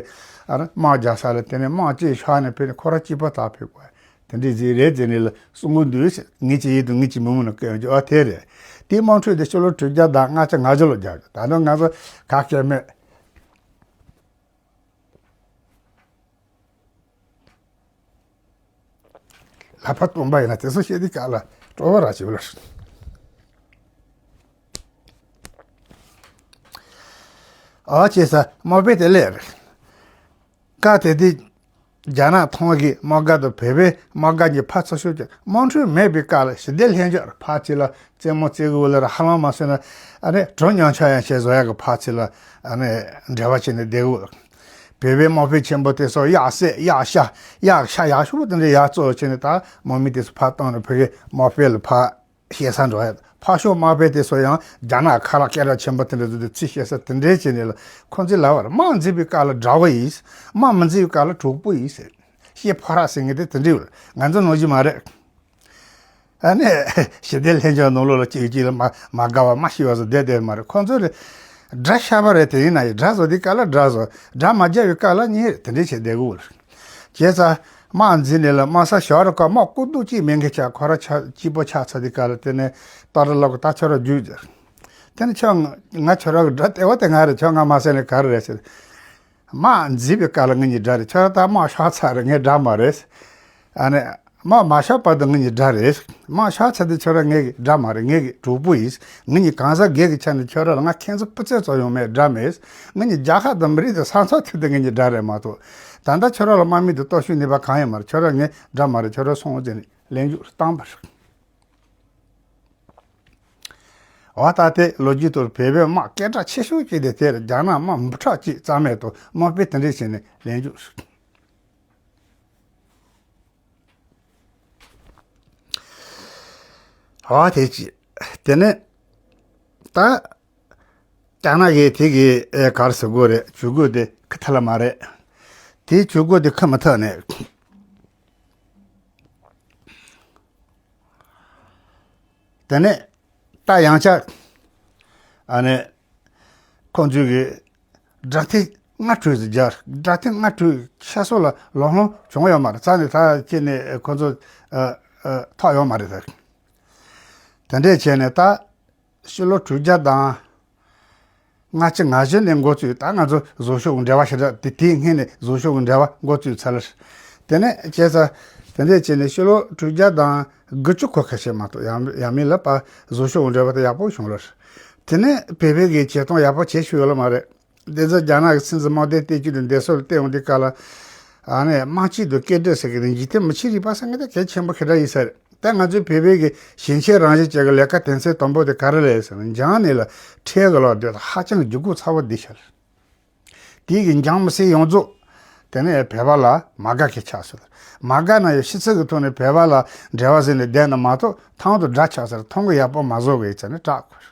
ཨ་ནི་དམག་རྒྱག་ས་ལ་དེ་ནས་དམག་གཅིག་ཤོར་ནས་ཕེབས་ནས་ཁོ་རང་གཅིག་པོ་ད་ཕེབས་དགོས། དེ་འདྲའི་ཟིག་རེད་ཟེར་ནས་ལ་གསུང་གི་འདུག་ཟེར། ངེད་ཀྱི་ཡིད་དུ་ངེད་ཀྱི་མི་མོ་ནང་བསྐོས་ཡོང་རྒྱུ་ཨ་དེ་རེད། དེའི་དམག་འཁྲུག་དེ་ཕྱི་ལོ་དྲུག་བརྒྱ་དང་ལྔ་བཅུ་ང་བཞི་ལོ་རྒྱག་རྒྱུ། ད་ནི་ང་ཚོ་ག་སྐད་མེད། ལག་པ་སྟོང་པ་ཡིན་ན་དེ་ཚོ་བཤད་དུས་སྐབས་ལ་སྤྲོ་བ་རག་བྱེད་ལ། ཨ་ཅེ་ས་དམག་དཔོན་དེ་སླེབས་རེད། སྐབས་དེ་དུས་རྒྱ་ནག་ཐང་གི་དམག་སྒར་དང་བོད་པའི་དམག་སྒར་གཉིས་ཕར་ཚུར་ཤོར་ཀྱང་དམག་འཁྲུག་མེད་པའི་སྐབས་ལ་ཞི་བདེ་ལྷན་སྐྱོང་ཕར་ཅིག་ལ་རྩེད་མོ་རྩེ་གི་འོག་ལ་ར་ཧ་ལམ་མ་སོན་ན་ཨ་ནི་གྲོ་ཉང་ཆ་ཡང་བྱས་བཟོ་ཡག་གི་ཕར་ཅིག་ལ་ཨ་ནི་འབྲེལ་བ་བྱས་ནས་བསྡད་གི་འོག་བོད་པའི་དམག་དཔོན་ཆེན་པོ་དེ་ཚོ་གཡག་བསད། གཡག་ཤ། གཡག་ཤ་ཡག་ཤོས་དེ་འདྲ་ཡག་བཙོ་བྱས་ནས་ད་དམག་མི་དེ་ཚོ་ཕར་བཏང་ནས་བོད་ཀྱི་དམག་དཔོན་ལ་ཕར་བཤད་ས་འགྲོ་ཡ། ཕར་ཕྱོགས་དམག་དཔོན་དེ་ཚོ་ཡང་རྒྱ་ནག་ཁ་ལག་སྐད་གྲགས་ཆེན་པོ་དེ་འདྲ་བཟོས་ཏེ་ཚིག་བཤད་ས་དེ་འདྲའི་བྱས་ནས་ལ་ཁོང་ཚོས་ལབ་པ་རེད། དམག་འཛིང་བའི་སྐབས་ལ་དགྲ་བོ་ཡིན། དམག་མི་འཛིང་བའི་སྐབས་ལ་གྲོགས་པོ་ཡིན་ཟེར། ཤེས་ཕོ་ར་ཟེར་མཁན་དེ་དེ་འདྲའི་ཡོད་རེད། ང་ཚོ་ནང་བཞིན་མ་རེད། ཨ་ནི་ཞི་བདེ་ལྷན་སྐྱོང་ནང་ལོགས་ལ་གཅིག་གཅིག་ལ་མ་མ་དགའ་བ་མ་ཤི་བ་བཟོ་བསྡད་བསྡད་མ་རེད། ཁོང་ཚོ་ལ་དགྲ་ཤ་པ་རེད། དེ་ཡིན་ན་ཡང་དགྲ་བཟོ་དུས་སྐབས་ལ་དགྲ་བཟོ། དགྲ་མ་རྒྱབ་པའི་སྐབས་ལ་གཉེན་རེད། དེ་འདྲའི་བྱས་བསྡད་དགོས་རེད། བྱས་ཙང་དམག་འཛིང་ནས་ལ་དམག་ས་ཞོར་རུ་ཁ་དམག་སྐུ་སྡུག་གཅིག་མེད་མཁན་ཆགས། ཁོ་ར་ཆ་གཅིག་པོ་ཆགས་ཚར་དུས་སྐབས་ལ་དེ་ནས་ཏོ་ར་ལོག་གི་ད་ཁྱོད་ར་རྒྱུགས་ཟེར། དེ་ནས་ཁྱོད་ང་ཁྱོད་ར་གི་དགྲ་ལྟེ་བ་དེ་ང་རེད། ཁྱོད་ང་མ་བསད་ནས་ག་རེ་རེད་ཟེར། དམག་འཛིང་བའི་སྐབས་ལ་ངེད་གཉིས་དགྲ་རེད། ཁྱོད་ར་ད་དམག་ཤོར་ཚར་རེད། ངའི་དགྲ་མ་རེད། ཨ་ནི། མ་མ་ཤོར་བར་དུ་ངེད་གཉིས་དགྲ་རེད། མ་ཤོར་ཚར་དུས་ཁྱོད་རང་ངེད་ཀྱི་དགྲ་མ་རེད། ངེད་ཀྱི་གྲོགས་པོ་ཡིན། ངེད་གཉིས་གང་ཟག་སྒེར་གྱི་ཆ་ནས་ཁྱོད་རང་ལ་ང་ཁེངས་ཚོར་སྤུ་རྩེ་ཙམ་ཡང་མེད། དགྲ་མེད། ངེད་གཉིས་རྒྱལ་ཁབ་དང་མི་རིགས་དང་ས་མཚམས་མཐུད་དེ་ངེད་གཉིས་དགྲ་རེད་མ་གཏོགས། ད་ལྟ་ཁྱོད་རང་ལ་དམག་མི་དང་སྟོབས་ཤུགས་ནུས་པ་གང་ཡང་མ་རེད། ཁྱོད་རང་ངེད་དགྲ་མ་རེད། ཁྱོད་རང་སོང་ཟེར་ནས་ལན་རྒྱུགས་བཏང་བ་རེད། འོ་ད་དེ་ལོ་རྒྱུས་ཐོག་བོད་པའི་དམག་སྐད་གྲགས་ཆེ་ཤོས་ཅིག་དེ་དེར་རྒྱ་ནག་དམག་འབུམ་ཕྲག་གཅིག་རྩ་མེད་དུ་དམག་དཔོན་དེ་འདྲས་བྱས་ནས་ལན་རྒྱུགས། འོ་དེ་ཅི། དེ་ནས་ད་རྒྱ་ནག་གིས་དེ་གི་ཨེ་ག་རེ་ཟེར་དགོས་རེད། ཇུས་འགོད་དེ་ཁུར་ཐུབ་ལ་མ་རེད། དེའི་ཇུས་འགོད་དེ་ཁུར་མི་ཐུབ་ནས། དེ་ནས་ད་ཡང་བསྐྱར་ཨ་ནི་ཁོང་ཚོས་གི་སྒྲ་ཐེངས་ལྔ་དྲུག་ཙམ་སྦྱར། སྒྲ་ཐེངས་ལྔ་དྲུག་ཁྱེད་ཚོ་ལ་ལོང་ལོང་བྱུང་ཡོད་མ་རེད། རྩ་ནས་ད་ཁྱེད་ནས་ཁོང་ཚོ་ཨ་ཨ་ཐོག་ཡོད་མ་རེད་ད། དེ་འདྲས་བྱས་ནས་ད་ཕྱི་ལོ་དྲུག་བརྒྱ་དང་ལྔ་བཅུ་ང་བཞི་ནས་འགོ་བཙུགས། ད་ང་ཚོ་བཟོ་ཤོག་གི་འབྲེལ་བ་ཞེ་དྲག་དེ་དེའི་སྔོན་ནས་བཟོ་ཤོག་གི་འབྲེལ་བ་འགོ་བཙུགས་ཚར་ལ། དེ་ནས་བྱས་ཙང་དེ་འདྲས་བྱས་ནས་ཕྱི་ལོ་དྲུག་བརྒྱ་དང་དགུ་བཅུ་གོ་ཁ་ཤས་མ་གཏོགས་ཡང་ཡང་མིན་ལ་པ་བཟོ་ཤོག་གི་འབྲེལ་བ་དེ་ཡག་པོ་བྱུང་ལ། དེ་ནས་བོད་པའི་གི་བྱེད་སྟངས་ཡག་པོ་བྱེད་ཤེས་ཡོད་ལ་མ་རེད། དེ་ཚོ་རྒྱ་ནག་གི་སྲིད་འཛིན་དམག་སྡེ་སྟེ་བཅུ་དང་སྡེ་སྲོལ་བལྟས་ཡོང་དུས་སྐབས་ལ། ཨ་ནི་དམག་སྤྱི་དང་སྐད་འབོད་ཟེར་གི་རེད། འཇིག་རྟེན་མི་ཆོས་རིག་པ་ཟེར་མཁན་དེ་གལ་ཆེན་པོ་ཞེ་དྲག་ཡིན་ས་རེད། ད་ང་ཚོའི་བོད་པའི་གི་ཞེན་ཆགས་རང་བཞིན་ཅན་གྱི་ལས་ཀ་དོན་ཚན་དང་པོ་དེ་ག་རེ་རེད་ཟེར་ན། འཇང་ནས་ལ་ཁྲལ་གི་ལོག་སྡོད་ཧ་ཅང་གི་རྒྱུ་གུ་ཚ་བོ་འདི་ཤར། དེ་གི་འཇང་མི་སེར་ཡོངས་རྫོགས་དེ་ནས་བོད་པ་ལ་མ་དགའ་གི་ཆགས་སོང་། མ་དགའ་ན་ཡང་ཕྱི་ཚུལ་གི་ཐོག་ནས་བོད་པ་ལ་འབྲེལ་བ་ཟིན་ནས་བསྡད་ན་མ་གཏོགས་ཐང་དུ་དགྲ་ཆགས་ཟེར་ཐང་གི་ཡག་པོ་མ་བཟོ་གི་ཡིན་ཙང་ནས་སྐྲག་དགོས།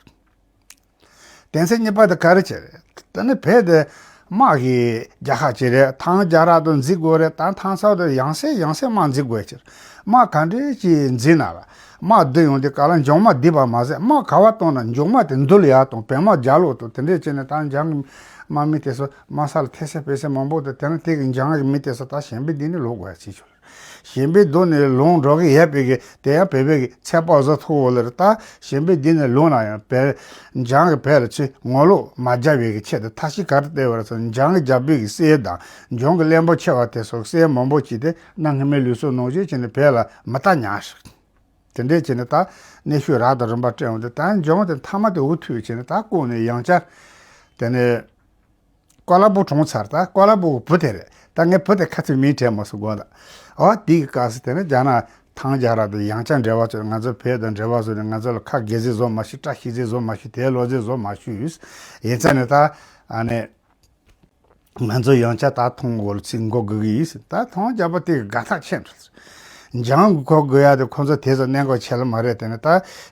དོན་ཚན་གཉིས་པ་དེ་ག་རེ་བྱས་རེད། ད་ནི་བོད་དེ་དམག་གི་རྒྱལ་ཁབ་ཅིག་རེད། ཐང་རྒྱལ་རབས་དུ་འཛིན་དགོས་རེད། ད་ཐང་ས་དུ་ཡང་སེ་ཡང་སེ་དམག་འཛིན་དགོས་ཅིག་དམག་ག་འདྲས་ཅིག་འཛིན་ན་ལ། དམག་བསྡུ་ཡོང་དུས་སྐབས་ལ་འཇང་དམག་བསྡུས་པ་མ་ཟད་དམག་ག་བ་བཏང་ན་འཇང་དམག་དེ་འདུལ་ཡག་དང་བོད་དམག་རྒྱག་ལོག་དང་དེ་འདྲས་བྱས་ནས་ད་འཇང་གི་དམག་མི་དེ་ཚོ་དམག་ས་ལ་ཐེ་སེ་ཕེ་སེ་མང་པོ་དང་དེ་ནས་དེ་གི་འཇང་གི་མི་དེ་ཚོ་ད་གཞན་པའི་སྡིག་ནི་ལོག་དགོས་ཡ་ཅིག་བྱུང་། གཞན་པའི་སྡུག་ནས་ལོང་འགྲོ་གི་ཡོད་པའི་གི་དེ་ཡང་བོད་པའི་གི་ཚད་དཔག་བཟོ་ཐུབ་འོ་ལེར། ད་གཞན་པའི་སྡུག་ནས་ལོང་ན་ཡང་བོད་འཇང་གི་བོད་ལ་ཚུར་ངོ་ལོག་མ་རྒྱབ་པའི་གི་ཆེད་དུ་ཐབས་ཤེས་ག་རེ་བལྟས་པ་རེད་ཟེར་ན། འཇང་གི་རྒྱལ་པོའི་གི་སྲས་དང་འཇང་གི་བློན་པོ་ཆེ་བ་དེ་སོགས་སྲས་མང་པོ་ཅིག་དེ་གནའ་སྔ་མའི་ལུགས་སྲོལ་ནང་བཞིན་བྱས་ནས་བོད་ལ་མི་ལྟ་ཉར་ཞིག་དེ་འདྲས་བྱས་ནས་ད་གནས་ཤུལ་རབ་དང་རིམ་པ་སྤྲད་འོང་དུས་ད་འཇང་དེ་མཐའ་མ་དེ་འུ་ཐུག་བྱས་ནས་ད་བཀག་ནས་ཡང་བསྐྱར་དེ་ནས། ཀོ་ལ་པུར་གྲོངས་ཚར། ད་ཀོ་ལ་པུར་གྱི་བུ་དེ་རེད། ད་ངའི་བུ་དེ་ཁ་ཚིག་མིང་དྲན་མ་སོང་དགོངས་དག་འོ་དེའི་སྐབས་སུ་དེ་ནི་རྒྱ་ནག་ཐང་རྒྱལ་རབས་དེ་ཡང་བསྐྱར་འབྲེལ་བ་བྱས། ང་ཚོ་བོད་དང་འབྲེལ་བ་བཟོས་ནས་ང་ཚོ་ལ་ཁ་དགེ་མཚན་བཟོ་མ་ཤེས། བཀྲ་ཤིས་མཚན་བཟོ་མ་ཤེས། དེ་ལོ་ཚིགས་བཟོ་མ་ཤེས། ཡིན་ཙང་ནས་ད་ཨ་ནི་ང་ཚོ་ཡང་བསྐྱར་ད་ཐང་འོག་ལ་ཚུར་འགོ་དགོས་ཀྱི་ཡིན། ད་ཐང་རྒྱལ་པོ་དེ་དགའ་ཐག་ཆད་འགྲོ། འཇང་གི་གོ་དགོས་ཡ་དེ་ཁོ་ཚོ་དེ་ཚོ་གནད་འགག་ཆེ་ལ་མ་རེད། དེ་ནས་ད་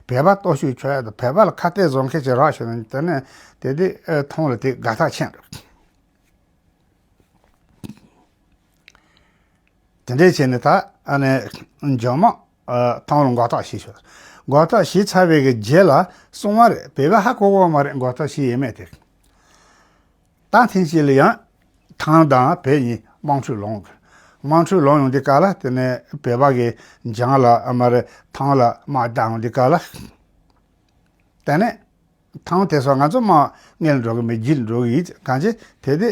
བོད་པ་སྟོབས་ཤུགས་ཆོག་ཡ་དང་བོད་པ་ལ་ཁ་གཏད་བཟོ་མཁན་ཅིག་རག་ཤོག་ན་དེ་ནས་དེ་དེ་ཨེ་ཐང་ལ་དེ་དགའ་ཐག་ཆད་འགྲོ། དེ་འདྲས་བྱས་ནས་ད་ཨ་ནི་འཇང་དམག་ཨ་ཐང་ལ་འགོག་ཐག་བྱས་ཤོག་འགོག་ཐག་བྱས་ཚར་བའི་གི་རྗེས་ལ་གསུང་བ་རེད། བོད་པ་ཧ་གོ་གོ་མ་རེད། འགོག་ཐག་བྱས་ཡས་མས་དེ། ད་ཐེངས་ཤིག་ལ་ཡང་ཐང་དང་བོད་གཉིས་དམག་འཁྲུག་ལངས། དམག་འཁྲུག་ལངས་ཡོང་དུས་སྐབས་ལ་དེ་ནས་བོད་པ་གིས་འཇང་ལ་ཨ་མ་རེ་ཐང་ལ་དམག་བརྒྱབ་ཡོང་དུས་སྐབས་ལ། དེ་ནས་ཐང་དེ་ཚོ་ང་ཚོ་དམག་སྔོན་ལ་འགྲོ་གི་མེད། རྗེས་ལ་འགྲོ་གི་ཡིན། གང་ཅི་དེ་དེ་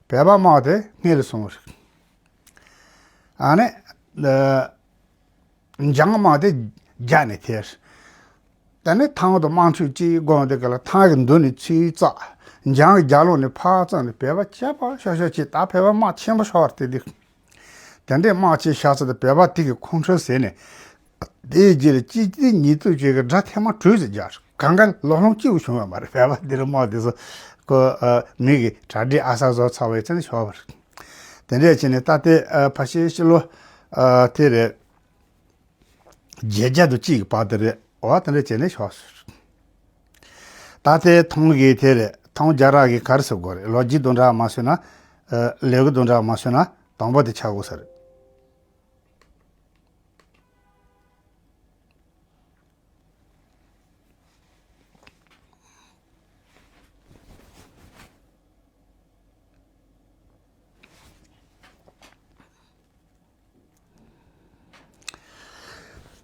བོད་པ་དམག་དེ་སྔོན་ལ་སོང་བ་རེད། ཨ་ནི། འཇང་དམག་དེ་རྒྱབ་ནས་ཐལ། དེ་ནས་ཐང་དུ་དམག་འཁྲུག་ཅིག་དགོས་དེ་ག་ལ་ཐང་གི་མདུན་ནས་ཚུར་བཙགས། འཇང་གི་རྒྱབ་ལོགས་ནས་ཕར་བཙགས་ནས་བོད་པ་ཆད་པ་ཤོར་ཤོར་ཅིག་ད་བོད་པ་དམག་ཆེན་པོ་ཤོར་བ་དེ་དུས། དེ་འདྲའི་དམག་ཆེ་ཤར་ཚུལ་དུ་བོད་པ་དེ་གི་ཁོང་ཁྲོ་ཟད་ནས། དེའི་རྗེས་ལ་གཅིག་བརྟེན་གཉིས་བརྟེན་བྱས་གི་དགྲ་ཐེངས་མ་དྲུག་ཙམ་རྒྱག་གང་ག་ལོག་ལོང་གཅིག་བྱུང་བ་མ་རེད། བོད་པ་དེ་རུ་དམག་དེ་ཚོ་ཁོ་མི་གི་གྲ་སྒྲིག་ཨ་གསར་བཟོ་ཚར་བའི་ཚེ་ནས་ཤོར་བ་རེད། དེ་འདྲས་བྱས་ནས་ད་ལྟའི་ཕལ་ཆེར་ཕྱི་ལོ་དེ་རེད། བརྒྱད་བརྒྱ་དང་གཅིག་གི་བར་དུ་རེད། འོ་དེ་འདྲ་བྱས་ནས་ཤོར་སོང་། ད་ལྟའི་ཐང་གི་དེ་རེད། ཐང་རྒྱལ་རབས་ཀྱི་ག་རེ་ཟེར་དགོས་རེད། ལོ་རྒྱུས་དང་འདྲ་མ་སོང་ན། ལས་འགུལ་དང་འདྲ་མ་སོང་ན་དང་པོ་དེ་ཆགས་དགོས་ས་རེད།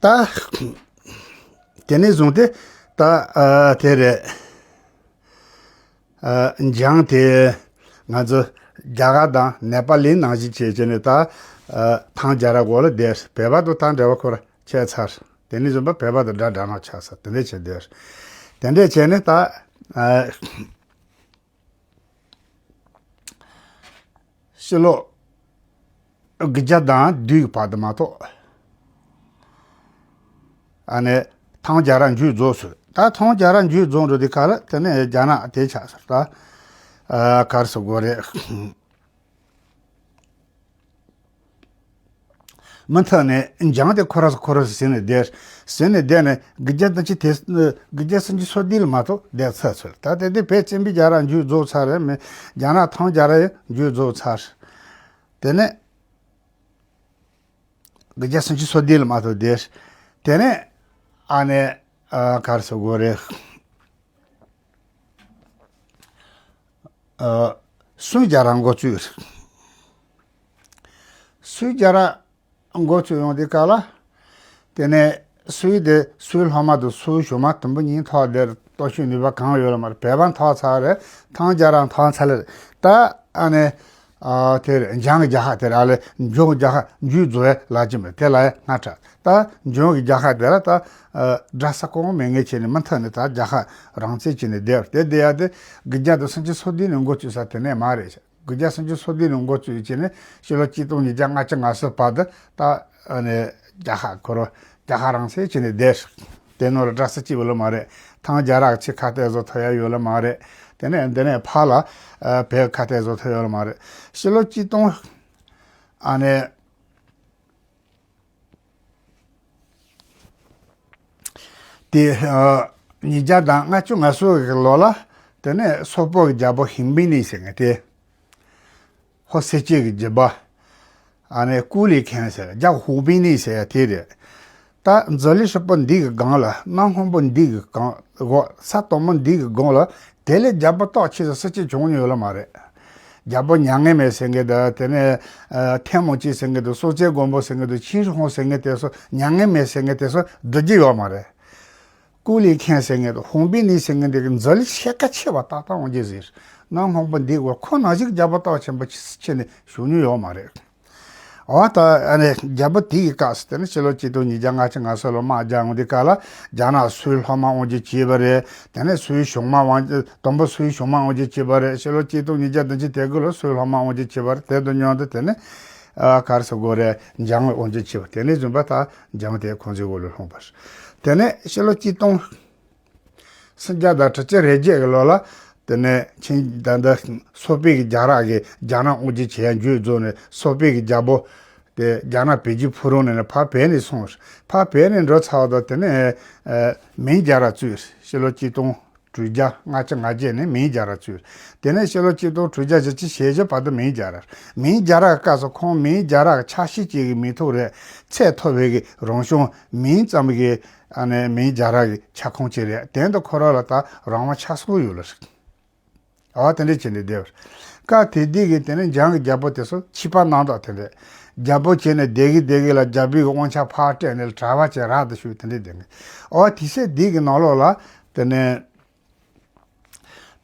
ད། དེ་ནས་བཟུང་སྟེ་ད་ཨ་དེ་རེད། ཨ་འཇང་དེ་ང་ཚོ་ རྒྱ་གར་དང་ནེ་པ་ལི་ནང་བཞིན་བྱས་བྱས་ནས་ད་ཨ་ཐང་རྒྱལ་རབས་འོག་ལ་བསྡད། བོད་པ་དང་ཐང་འབྲེལ་བ་ཁོ་ར་ཆད་ཚར། དེ་ནས་བཟུང་བོད་པ་དང་དགྲ་དགྲ་ནག་ཆགས་ས་དེ་འདྲས་བྱས་བསྡད། དེ་འདྲས་བྱས་ནས་ད་ཨ་ཕྱི་ལོ་དགུ་བརྒྱ་དང་བདུན་གྱི་བར་དུ་མ་གཏོགས། ཨ་ནི་ཐང་རྒྱལ་རབས་མཇུག་རྫོགས་སོང་། ད་ཐང་རྒྱལ་རབས་མཇུག་རྫོགས་འགྲོ་དུས་སྐབས་ལ་དེ་ནས་རྒྱ་ནག་དེ་ཆགས་སོང་། ད་ཨ་ག་རེ་ཟེར་དགོས་རེད། མུ་མཐུད་ནས་འཇང་དེ་ཁོ་ར་སོ་ཁོ་ར་སོ་ཟིན་ནས་བསྡད། ཟིན་ནས་བསྡད་ནས་དགུ་བརྒྱ་དང་ཅི་དེ་དགུ་བརྒྱ་སུམ་ཅུ་སོ་བདུན་ལ་མ་གཏོགས་བསྡད་ཚར་ཚར། ད་དེ་དུས་བོད་བཙན་པོའི་རྒྱལ་རབས་མཇུག་རྫོགས་ཚར་རེད། མི་རྒྱ་ནག་ཐང་རྒྱལ་རབས་ཡང་མཇུག་རྫོགས་ཚར། དེ་ནས་དགུ་བརྒྱ་སུམ་ཅུ་སོ་བདུན་ལ་མ་གཏོགས་བསྡད། དེ་ནས་ཨ་ནི་ཨ་ག་རེ་ཟེར་དགོས་རེད། ཨ་སུང་རྒྱལ་རབས་འགོ་བཙུགས། སུང་རྒྱལ་རབས་འགོ་བཙུགས་ཡོང་དུས་སྐབས་ལ། དེ་ནས་སུང་དེ་སུང་སློབ་མ་དང་སུང་གཞུང་མ་དུམ་བུ་གཉིས་ཐོག་དེར་གཏོར་བཤིག་ནུས་པ་གང་ཡོད་ལ་མ་རེད། བོད་པ་འཐོར་ཚར་རེད། ཐང་རྒྱལ་རབས་འཐོར་ཚར་རེད། ད་ཨ་ནི་ཨ་དེ་རེད། འཇང་གི་རྒྱལ་ཁབ་དེ་རེད། ཨ་ལེ་འཇང་གི་རྒྱལ་ཁབ་མཇུག་རྫོགས་ཡ་ལ་ཅི་མེད་དེ་ལ་ཡ་སྔ་དྲགས། ད་འཇང་གི་རྒྱལ་ཁབ་དེ་ལ་ད་ཨ་དགྲ་ས་གང་མེད་ངེས་བྱས་ནས་མུ་མཐུད་ནས་ད་རྒྱལ་ཁབ་རང་བཙན་བྱས་ནས་བསྡད་པ་དེ་བསྡད་ཡ་དེ་དགུ་བརྒྱ་དང་སུམ་ཅུ་སོ་བདུན་ནས་འགོ་བཙུགས་ས་དེ་ནས་མ་རེད། དགུ་བརྒྱ་སུམ་ཅུ་སོ་བདུན་ནས་འགོ་བཙུགས་བྱས་ནས་ཕྱི་ལོ་གཅིག་སྟོང་ཉིས་བརྒྱ་ལྔ་བཅུ་ང་གསུམ་བར་དུ་ད་ཨ་ནི་རྒྱལ་ཁབ་ཁོ་རང་རྒྱལ་ཁབ་རང་བཙན་བྱས་ནས་བསྡད། དེ་ནང་ལ་དགྲ་ས་གཅིག་པོ་ལ་མ་རེད། ཐང་རྒྱལ་རབས་ཆེ་ཁ་གཏད་བཟོ་ཐུབ་ཡ་ཡོད་ལ་མ་རེད། དེ་ནས་འདི་ནས་ཕར་ལ་ཨ་བོད་ཁ་གཏད་བཟོ་ཐུབ་ཡོད་ལ་མ་རེད། ཕྱི་ལོ་གཅིག་སྟོང་ཨ་ནི་དེ་ཨ་ཉིས་བརྒྱ་དང་ལྔ་བཅུ་ང་གསུམ་གི་ལོ་ལ་དེ་ནས་སོག་པོ་གི་རྒྱལ་པོ་ཧུང་པིན་ནི་ཟེར་མཁན་དེ། ཧོ་སེ་ཅི་གི་རྒྱལ་པོ། ཨ་ནི་ཀུ་ལི་ཁན་ཟེར་རྒྱ་ཧུང་པིན་ནི་ཟེར་ཡ་དེ་རེད། ད་མཛོད་ལི་ཧྲིལ་པོ་འདི་གི་སྒང་ལ་གནམ་སྔོན་པོ་འདི་གི་སྒང་འོག་ས་དོག་མོ་འདི་གི་སྒང་ལ་དེ་ལས་རྒྱལ་པོ་ཏོག་ཆེ་ས་སུ་གཅིག་བྱུང་མྱོང་ཡོད་ལ་མ་རེད། རྒྱལ་པོ་མྱ་ངན་མེད་ཟེར་མཁན་དང་དེ་ནས་ཨ་ཐལ་མོ་སྐྱེས་ཟེར་མཁན་དང་སྲོག་བཅད་མགོན་པོ་ཟེར་མཁན་དང་ཆིན་ཧྲི་ཧོང་ཟེར་མཁན་དེ་ཚོ་མྱ་ངན་མེད་ཟེར་མཁན་དེ་ཚོ་བསྡུ་རྒྱུ་ཡོད་མ་རེད། ཀུ་ལི་ཁན་ཟེར་མཁན་དང་ཧུང་པིན་ནི་ཟེར་མཁན་དེ་གི་མཛོད་ལི་ཤེལ་ཁ་ཆེ་བ་ཏག་ཏག་འོང་རྒྱུ་ཟེར། གནམ་སྔོན་པོ་འདི་འོག་ཁོ་ནང་བཞིན་རྒྱལ་པོ་སྟོབས་ཆེན་པོ་ཆེ་ནས་བྱུང་མྱོང་ཡོད་མ་རེད། འོ་ད་ཨ་ནི་རྒྱལ་པོ་དེ་ཡི་སྐབས་སུ་དེ་ནི་ཕྱི་ལོ་གཅིག་སྟོང་ཉིས་བརྒྱ་ལྔ་བཅུ་ང་གསུམ་ལོ་དམག་རྒྱག་འོང་དུས་སྐབས་ལ་རྒྱ་ནག་སུའི་ལྷོ་མ་དབང་སྒྱུར་བྱས་པ་རེད། དེ་ནས་སུའི་གཞུང་མ་དབང་དུམ་བུ་སུའི་གཞུང་མ་དབང་སྒྱུར་བྱས་པ་རེད། ཕྱི་ལོ་གཅིག་སྟོང་ཉིས་བརྒྱ་བདུན་ཅུ་དོན་དགུ་ལོ་སུའི་ལྷོ་མ་དབང་སྒྱུར་བྱས་པ་རེད། དེ་དང་མཉམ་དུ་དེ་ནི་ཨ་ག་རེ་ཟེར་དགོས་རེད། འཇང་དབང་སྒྱུར་བྱས་པ་དེ་ནས་བཟུང་བ་ད་འཇང་དེ་ཁོང་ཚོའི་འོག་ལ་ལྷུང་བ་རེད། དེ་ནས་ཕྱི་ལོ་གཅིག་སྟོང་སུམ་བརྒྱ་དང་དྲུག་ཅུ་རེ་བརྒྱད་ཀྱི་ལོ་ལ། དེ་ནས་ཆིན་ད་ལྟ་སོག་པོའི་གི་རྒྱལ་རབས་ཀྱི་རྒྱ་ནག་དབང་སྒྱུར་བྱེད་ཡ་མཇུག་རྫོགས་ནས་སོག་པོའི་གི་རྒྱལ་པོ་དེ་རྒྱ་ནག་བོད་བརྒྱུད་ཕུ་རུང་ནས་ནས་ཕར་བོད་ནས་སོང་། ཕར་བོད་ནས་འགྲོ་ཚར་བ་དང་དེ་ནས་ཨ་མིང་རྒྱལ་རབས་བཙུགས། ཕྱི་ལོ་གཅིག་སྟོང་དྲུག་བརྒྱ་ལྔ་བཅུ་ང་བརྒྱད་ནས་མིང་རྒྱལ་རབས་བཙུགས། དེ་ནས་ཕྱི་ལོ་གཅིག་སྟོང་དྲུག་བརྒྱ་བཞི་བཅུ་ཞེ་བཞི་བར་དུ་མིང་རྒྱལ་རབས། མིང་རྒྱལ་རབས་སྐབས་སུ་ཁོང་མིང་རྒྱལ་རབས་ཀྱི་ཆ་ཤས་གཅིག་གི་མི་ཐོག་རེད། ཚད་མཐོ་བའི་གི་རང་བྱུང་མིང་ཙམ་གྱི་ཨ་ནི་མིང་རྒྱལ་རབས་ཀྱི་ཁྱབ་ཁོངས་ཅིག་རེད། དེ་འདི་ཁོ་རང་ལ་ད་རང་དབང་ཆ་ཚང་ཡོད་ལ་རེད། ཨ་དེ་འདྲ་བྱས་ནས་བསྡད་པ་རེད། སྐབས་དེ་དུས་ཀྱི་དེ་ནས་འཇང་གི་རྒྱལ་པོ་དེ་ཚོ་ཕྱི་པ་རྣམ་དག་དེ་འདྲ། རྒྱལ་པོ་བྱས་ནས་སྡེ་དགེ་སྡེ་དགེ་ལ་རྒྱལ་པོའི་གི་དབང་ཆ་ཕར་སྤྲད་ནས་གྲྭ་པ་བྱས་རབ་ཏུ་བཞུགས་དེ་འདྲ་བསྡད་ནས། ཨ་དེ་ཚེ་འདི་གི་ནང་ལོགས་ལ་དེ་ནས།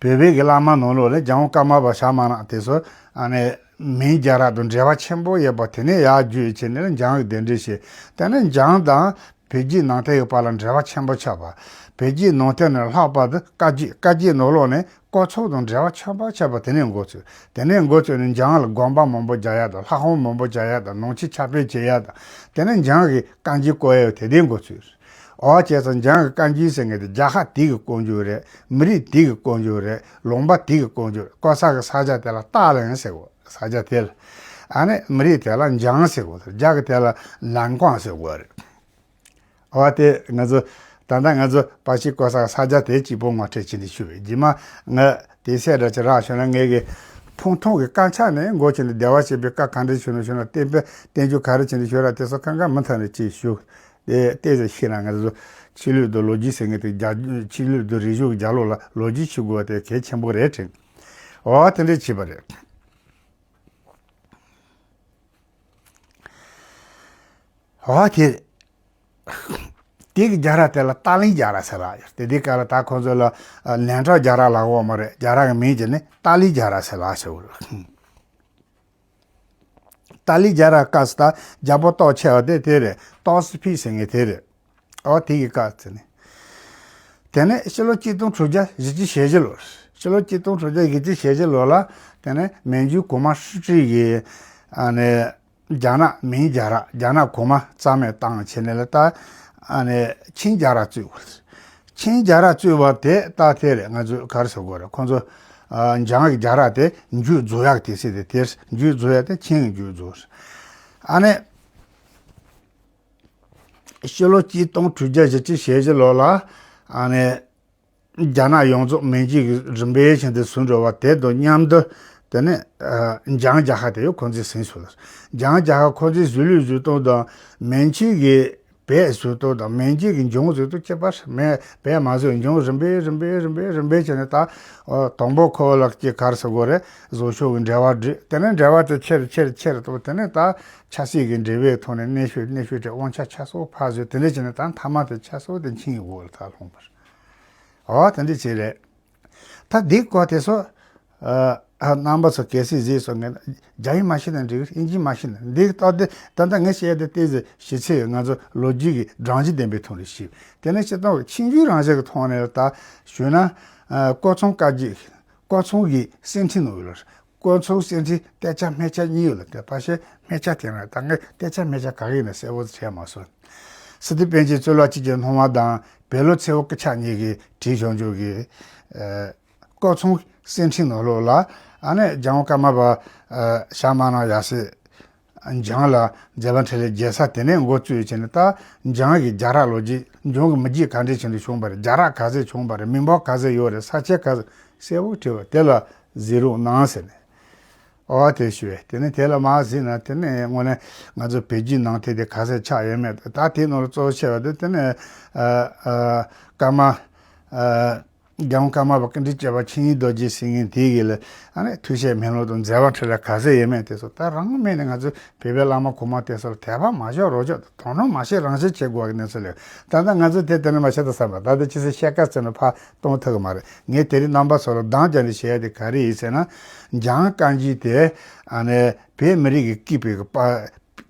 བོད་པའི་གི་བླ་མ་ནང་ལོགས་ལ་འཇང་དབང་ཀརྨ་པ་ཞྭ་དམར་ནག་དེ་ཚོ་ཨ་ནི་མིང་རྒྱལ་རབས་དང་འབྲེལ་བ་ཆེན་པོ་ཡོད་པ་དེ་ནས་ཡར་བརྒྱུད་བྱས་ནས་འཇང་གི་གདན་འདྲེན་བྱས། དེ་ནས་འཇང་དང་བོད་བརྒྱུད་ནང་བསྟན་གྱི་བར་ལ་འབྲེལ་བ་ཆེན་པོ་ཆགས་པ། བོད་བརྒྱུད་ནང་བསྟན་ནས་ལྷག་པར་དུ་བཀའ་བརྒྱུད། བཀའ་བརྒྱུད་ནང་ལོགས་ནས་སྐོར་ཚོགས་དང་འབྲེལ་བ་ཆེན་པོ་ཆགས་པ་དེ་ནས་འགོ་ཚུགས། དེ་ནས་འགོ་ཚུགས་ནས་འཇང་ལ་དགོན་པ་མང་པོ་རྒྱག་ཡ་དང་ལྷ་ཁང་མང་པོ་རྒྱག་ཡ་དང་ནང་ཆོས་ཁྱབ་སྤེལ་བྱེད་ཡ་དང་དེ་ནས་འཇང་གི་བཀའ་འགྱུར་བརྐོ་ཡ་དེ་དེ་འགོ་ཚུགས། འོ་བྱས་ཙང་འཇང་གི་བཀའ་འགྱུར་ཟེར་མཁན་དེ་རྒྱལ་ཁབ་དེ་གི་བསྐོ་འཇུག་རེད། མི་རིགས་དེ་གི་བསྐོ་འཇུག་རེད། ལུང་པ་དེ་གི་བསྐོ་འཇུག་རེད། བརྐོ་ས་གི་ས་ཆ་དེ་ལ་ཏཱ་ལན་ཟེར་གོ། ས་ཆ་དེ་ལ་ཨ་ནི་མི་རིགས་དེ་ལ་འཇང་ཟེར་གོ། རྒྱ་གི་དེ་ལ་ལན་ཀོང་ཟེར་གོ་རེད། འོ་དེ་ང་ཚོ་ད་ལྟ་ང་ཚོ་པ་ཕྱི་བརྐོ་ས་གི་ས་ཆ་དེ་གཅིག་པོ་ངོ་སྤྲོད་བྱས་ནས་ཞུ་བའི་རྗེས་མ་ང་དེ་སེ་འདྲ་ཅིག་རག་བྱུང་ན་ངས་གི་ཕུང་ཐུང་གི་དཀར་ཆག་ནས་འགོ་བྱས་ནས་བདེ་བ་བྱེད་པའི་བཀའ་ག་འདྲ་བྱུང་ན་བྱུང་ན་བསྟན་པའི་བསྟན་བཅོས་ག་རེ་བྱས་ནས་བྱུང་ར་དེ་ཚོ་གང་ག་མུ་མཐུད་ནས་ཅིག་ཞུ། དེ་ལྟས་ཙམ་ཤེས་ན་ང་ཚོ་ཆོས་ལུགས་དང་ལོ་རྒྱུས་ཟེར་མཁན་དེ་རྒྱ་ཆོས་ལུགས་དང་རིག་གཞུང་གི་རྒྱབ་ལོགས་ལ་ལོ་རྒྱུས་ཤེས་དགོས་པ་དེ་གལ་ཆེན་པོ་རེད་དྲན། འོ་དེ་འདྲས་བྱས་པ་རེད། འོ་དེ་དེ་གི་རྒྱལ་རབས་དེ་ལ་ཏཱ་ལིང་རྒྱལ་རབས་ཟེར་ལ་ཡོད། དེ་དུས་སྐབས་ལ་ད་ཁོང་ཚོ་ལ་ཨ་ལན་གྲགས་རྒྱལ་རབས་ལབ་ཡོད་མ་རེད། རྒྱལ་རབས་ཀྱི་མིང་བྱས་ནས་ཏཱ་ལིང་རྒྱལ་རབས་ཟེར་ལ་ཟེར་བ་རེད། ཏཱ་ལའི་རྒྱལ་རབས་སྐབས་སུ་ད་རྒྱལ་པོ་སྟོབས་ཆེ་བ་དེ་དེ་རེད། ཏའོ་སི་ཕི་ཟེར་མཁན་དེ་རེད། ཨོ་དེ་གི་སྐབས་དེ་ནས། དེ་ནས་ཕྱི་ལོ་གཅིག་སྟོང་དྲུག་བརྒྱ་བཞི་བཅུ་ཞེ་བཞི་ལོ། ཕྱི་ལོ་གཅིག་སྟོང་དྲུག་བརྒྱ་བཞི་བཅུ་ཞེ་བཞི་ལོ་ལ། དེ་ནས་མན་ཇུ་གོང་མ་ཧྲི་ཀྲི་ཡིས་ཨ་ནི་རྒྱ་ནག་མིང་རྒྱལ་རབས། རྒྱ་ནག་གོང་མ་རྩ་མེད་བཏང་བྱས་ནས་ལ་ད་ཨ་ནི་ཆིང་རྒྱལ་རབས་བཙུགས། ཆིང་རྒྱལ་རབས་བཙུགས་པ་དེ་ད་དེ་རེད། ང་ཚོས་ག་རེ་ཟེར་དགོས་རེད། ཁོང་ཚོ་ཨ་འཇང་གི་རྒྱལ་རབས་དེ་མཇུག་རྫོགས་ཡག་དུས་ཚོད་དེ། དེར་མཇུག་རྫོགས་ཡག་དེ་ཆིང་གི་མཇུག་རྫོགས། ཨ་ནི་ཕྱི་ལོ་གཅིག་སྟོང་དྲུག་བརྒྱ་བཞི་བཅུ་ཞེ་བཞི་ལོ་ལ་ཨ་ནི་རྒྱ་ནག་ཡོངས་རྫོགས་མན་ཇུ་གི་རིམ་པས་བཞིན་དུ་ཟིན་འགྲོ་བ་དེ་དང་མཉམ་དུ། དེ་ནས་ཨ་འཇང་རྒྱལ་ཁབ་དེ་ཡང་ཁོང་ཚོས་ཟིན་སོང་ལ། འཇང་རྒྱལ་ཁབ་ཁོང་ཚོའི་བཟོས་ལུགས་བཟོ་སྟངས་དང་མན་ཇུ་གི་བོད་བཟོ་སྟངས་དང་མན་ཇུ་གི་འཇང་བཟོ་སྟངས་ཁྱད་པར་མེད། བོད་མ་བཟོས། འཇང་རིམ་པས་རིམ་པས་རིམ་པས་རིམ་པས་བྱས་ནས་ད་ཨ་དང་པོ་ཁོ་ལ་ཀྱི་ག་རེ་ཟེར་དགོས་རེད། བཟོ་ཕྱོགས་ཀྱི་འབྲེལ་བ་བསྒྲིགས། དེ་ནས་འབྲེལ་བ་དེ་ཆེ་རུ་ཆེ་རུ་ཆེ་རུ་གཏོང་། དེ་ནས་ད་ཆབ་སྲིད་ཀྱི་འབྲེལ་བའི་ཐོག་ནས་གནོན་ཤུགས་གནོན་ཤུགས་དེ་དབང་ཆ་ཆ་ཚང་ཕར་བཟོས། དེ་འདྲ་བྱས་ནས་ད་མཐའ་མ་དེ་ཆབ་སྲིད་དེ་ཆིང་གི་འོག་ལ་ད་ལྷུང་བ་རེད། འོ་དེ་འདྲ་བྱས་རེད། ད་འདི་སྐོར་དེ་ཚོ་ཨ་རྣམ་པ་ཚོ་གལ་སྲིད་གཟིགས་སོང་ངས། རྒྱ་ཡིག་མ་ཤེས་ན་འགྲིག་གི་རེད། དབྱིན་ཇི་མ་ཤེས་ན་འགྲིག་གི་རེད། ད་ལྟ་ད་ལྟ་ངས་བཤད་ཡ་དེ་ཏོག་ཙམ་ཞིབ་ཚད་ཡོད། ང་ཚོ་ལོ་རྒྱུས་ཀྱི་སྒྲོམ་གཞི་ལྡན་པའི་ཐོག་ནས་ཞིབ། དེ་ནས་སྤྱིར་བཏང་གི་ཆིང་རྒྱལ་རང་བཞིན་གྱི་ཐོག་ནས་ད་ཞུས་ན། ཨ་ཀོ་ཚང་བཀའ་བརྒྱུད། ཀོ་ཚང་གི་གསེར་ཁྲི་ནང་ཡོད་ལ། ཀོ་ཚང་གསེར་ཁྲི་སྟོད་ཆ་སྨད་ཆ་གཉིས་ཡོད་ལ། དེ་ཕལ་ཆེར་སྨད་ཆ་དེ་ན། ད་ངས་སྟོད་ཆ་སྨད་ཆ་ག་གི་ཡིན་ན་གསལ་པོ་དྲན་མ་སོང་། སི་ཏུ་པཎ་ཆེན་གཙུག་ལག་ཆོས་ཀྱི་སློབ་མ་དང་བོད་ལུགས་ཚེ་དབང་སྐུ་ཕྱྭ་གཉིས་ཀྱིས་བྲིས་བཞག་རྒྱུ་གི་ཨ་ཀོ་ཚང་གསེར་ཁྲི་ནང་ལོགས་ལ། ཨ་ནི་རྒྱལ་དབང་ཀརྨ་པ་ཨ་ཞྭ་དམར་ནག་ཡབ་སྲས་འཇང་ལ་མཛད་པ་འཕྲིན་ལས་རྒྱལ་ས་དེ་ནས་འགོ་བཙུགས་བྱས་ནས། ད་འཇང་གི་རྒྱལ་རབས་ལོ་རྒྱུས། འཇང་གི་མི་རྒྱུད་ག་འདྲས་བྱས་ནས་བྱུང་བ་རེད། རྒྱལ་རབས་ག་ཚད་བྱུང་བ་རེད། མི་འབོར་ག་ཚད་ཡོད་རེད། ས་ཆ་ག་ཚད། གསལ་པོ་བྲིས་པ་དེ་ལ་གཟིགས་རོགས་གནང་ཟེར་ནས། ཨོ་དེ་ཞུ་བས། དེ་ནས་དེ་ལ་མར་གཟིགས་ན། དེ་ནས་དངོས་གནས་ང་ཚོ་བོད་བརྒྱུད་ནང་བསྟན་དེ་ག་ཚད་ཆགས་ཡོད་མེད། ད་དེའི་ནང་ལ་གཙོ་ཆེ་བ་དེ། དེ་ནས་ཨ་ཨ་ཀརྨ་ཨ་རྒྱལ་དབང་ཀརྨ་པ་ཀུན་འདུས་བཅུ་པ་ཆིངས་ཡིག་རྡོ་རྗེ་ཟེར་མཁན་དེ་གི་ལ། ཨ་ནི་ཐུགས་བཞེད་མེ་ལོང་དང་མཛད་པ་འཕྲིན་ལས་ག་ཚད་ཡོད་མེད་དེ་ཚོ་ད་རང་མེད་ནས། ང་ཚོ་བོད་པའི་བླ་མ་གོང་མ་དེ་ཚོ་ལ་དད་པ་མ་བཞག་རོགས་བྱོས། དོ་སྣང་མ་བྱེད། རང་བཞིན་བྱེད་དགོས་ཀྱི་གནས་ཚུལ་ལས། ད་ལྟ་ང་ཚོ་དེ་དེ་ནས་མ་བྱེད་ད་བསམ་པ། ད་ལྟ་ཅི་ཟེར་བཤད་དཀའ་ཟེར་ན་ཕར་གཏོང་ཐུབ་ཀྱི་མ་རེད། ངས་དེ་རིང་རྣམ་པ་ཚོ་ལ་འདང་རྒྱག་ནས་བཤད་ཡ་དེ་ག་རེ་ཡིན་ཟེར་ན། འཇང་བཀའ་བརྒྱུད་དེ་ཨ་ནི་བོད་མི་རིགས་ཀྱི་སྐྱིད་པའི་གི་པ་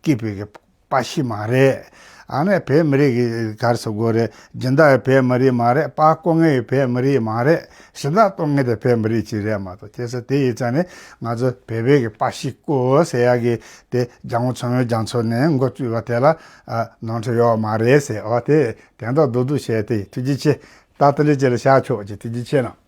སྐྱིད་པའི་གི་པ་ཤི་མ་རེད། ཨ་ནི་བོད་མི་རིགས་ཀྱི་ག་རེ་ཟེར་དགོས་རེད། སྦྱིན་བདག་བོད་མི་རིགས་མ་རེད། པར་བརྐོ་མཁན་བོད་མི་རིགས་མ་རེད། ཞབས་ཏོག་གཏོང་མཁན་དེ་བོད་མི་རིགས་ཅིག་རེད་མ་གཏོགས། ཁྱེད་ཚོ་དེ་ཡིན་ཙང་ནས་ང་ཚོ་བོད་པའི་གི་པ་ཤི་བརྐོ་ཟེར་ཡ་གི་དེ་རྒྱལ་དབང་མཚོ་སྔོན་རྒྱ་མཚོ་ནས་འགོ་བཙུགས་པ་དེ་ལ་ཨ་ནོར་འཁྲུལ་ཡོད་མ་རེད་ཟེར། ཨོ་དེ་དོན་དག་རྡོག་རྡོག་བཤད་དེ། ཐུགས་རྗེ་ཆེ། ད་དེ་འདྲ་ཅིག་ལ་བཞག་ཆོག་ཅིག་ཐུགས་རྗེ་ཆེ་གནང་།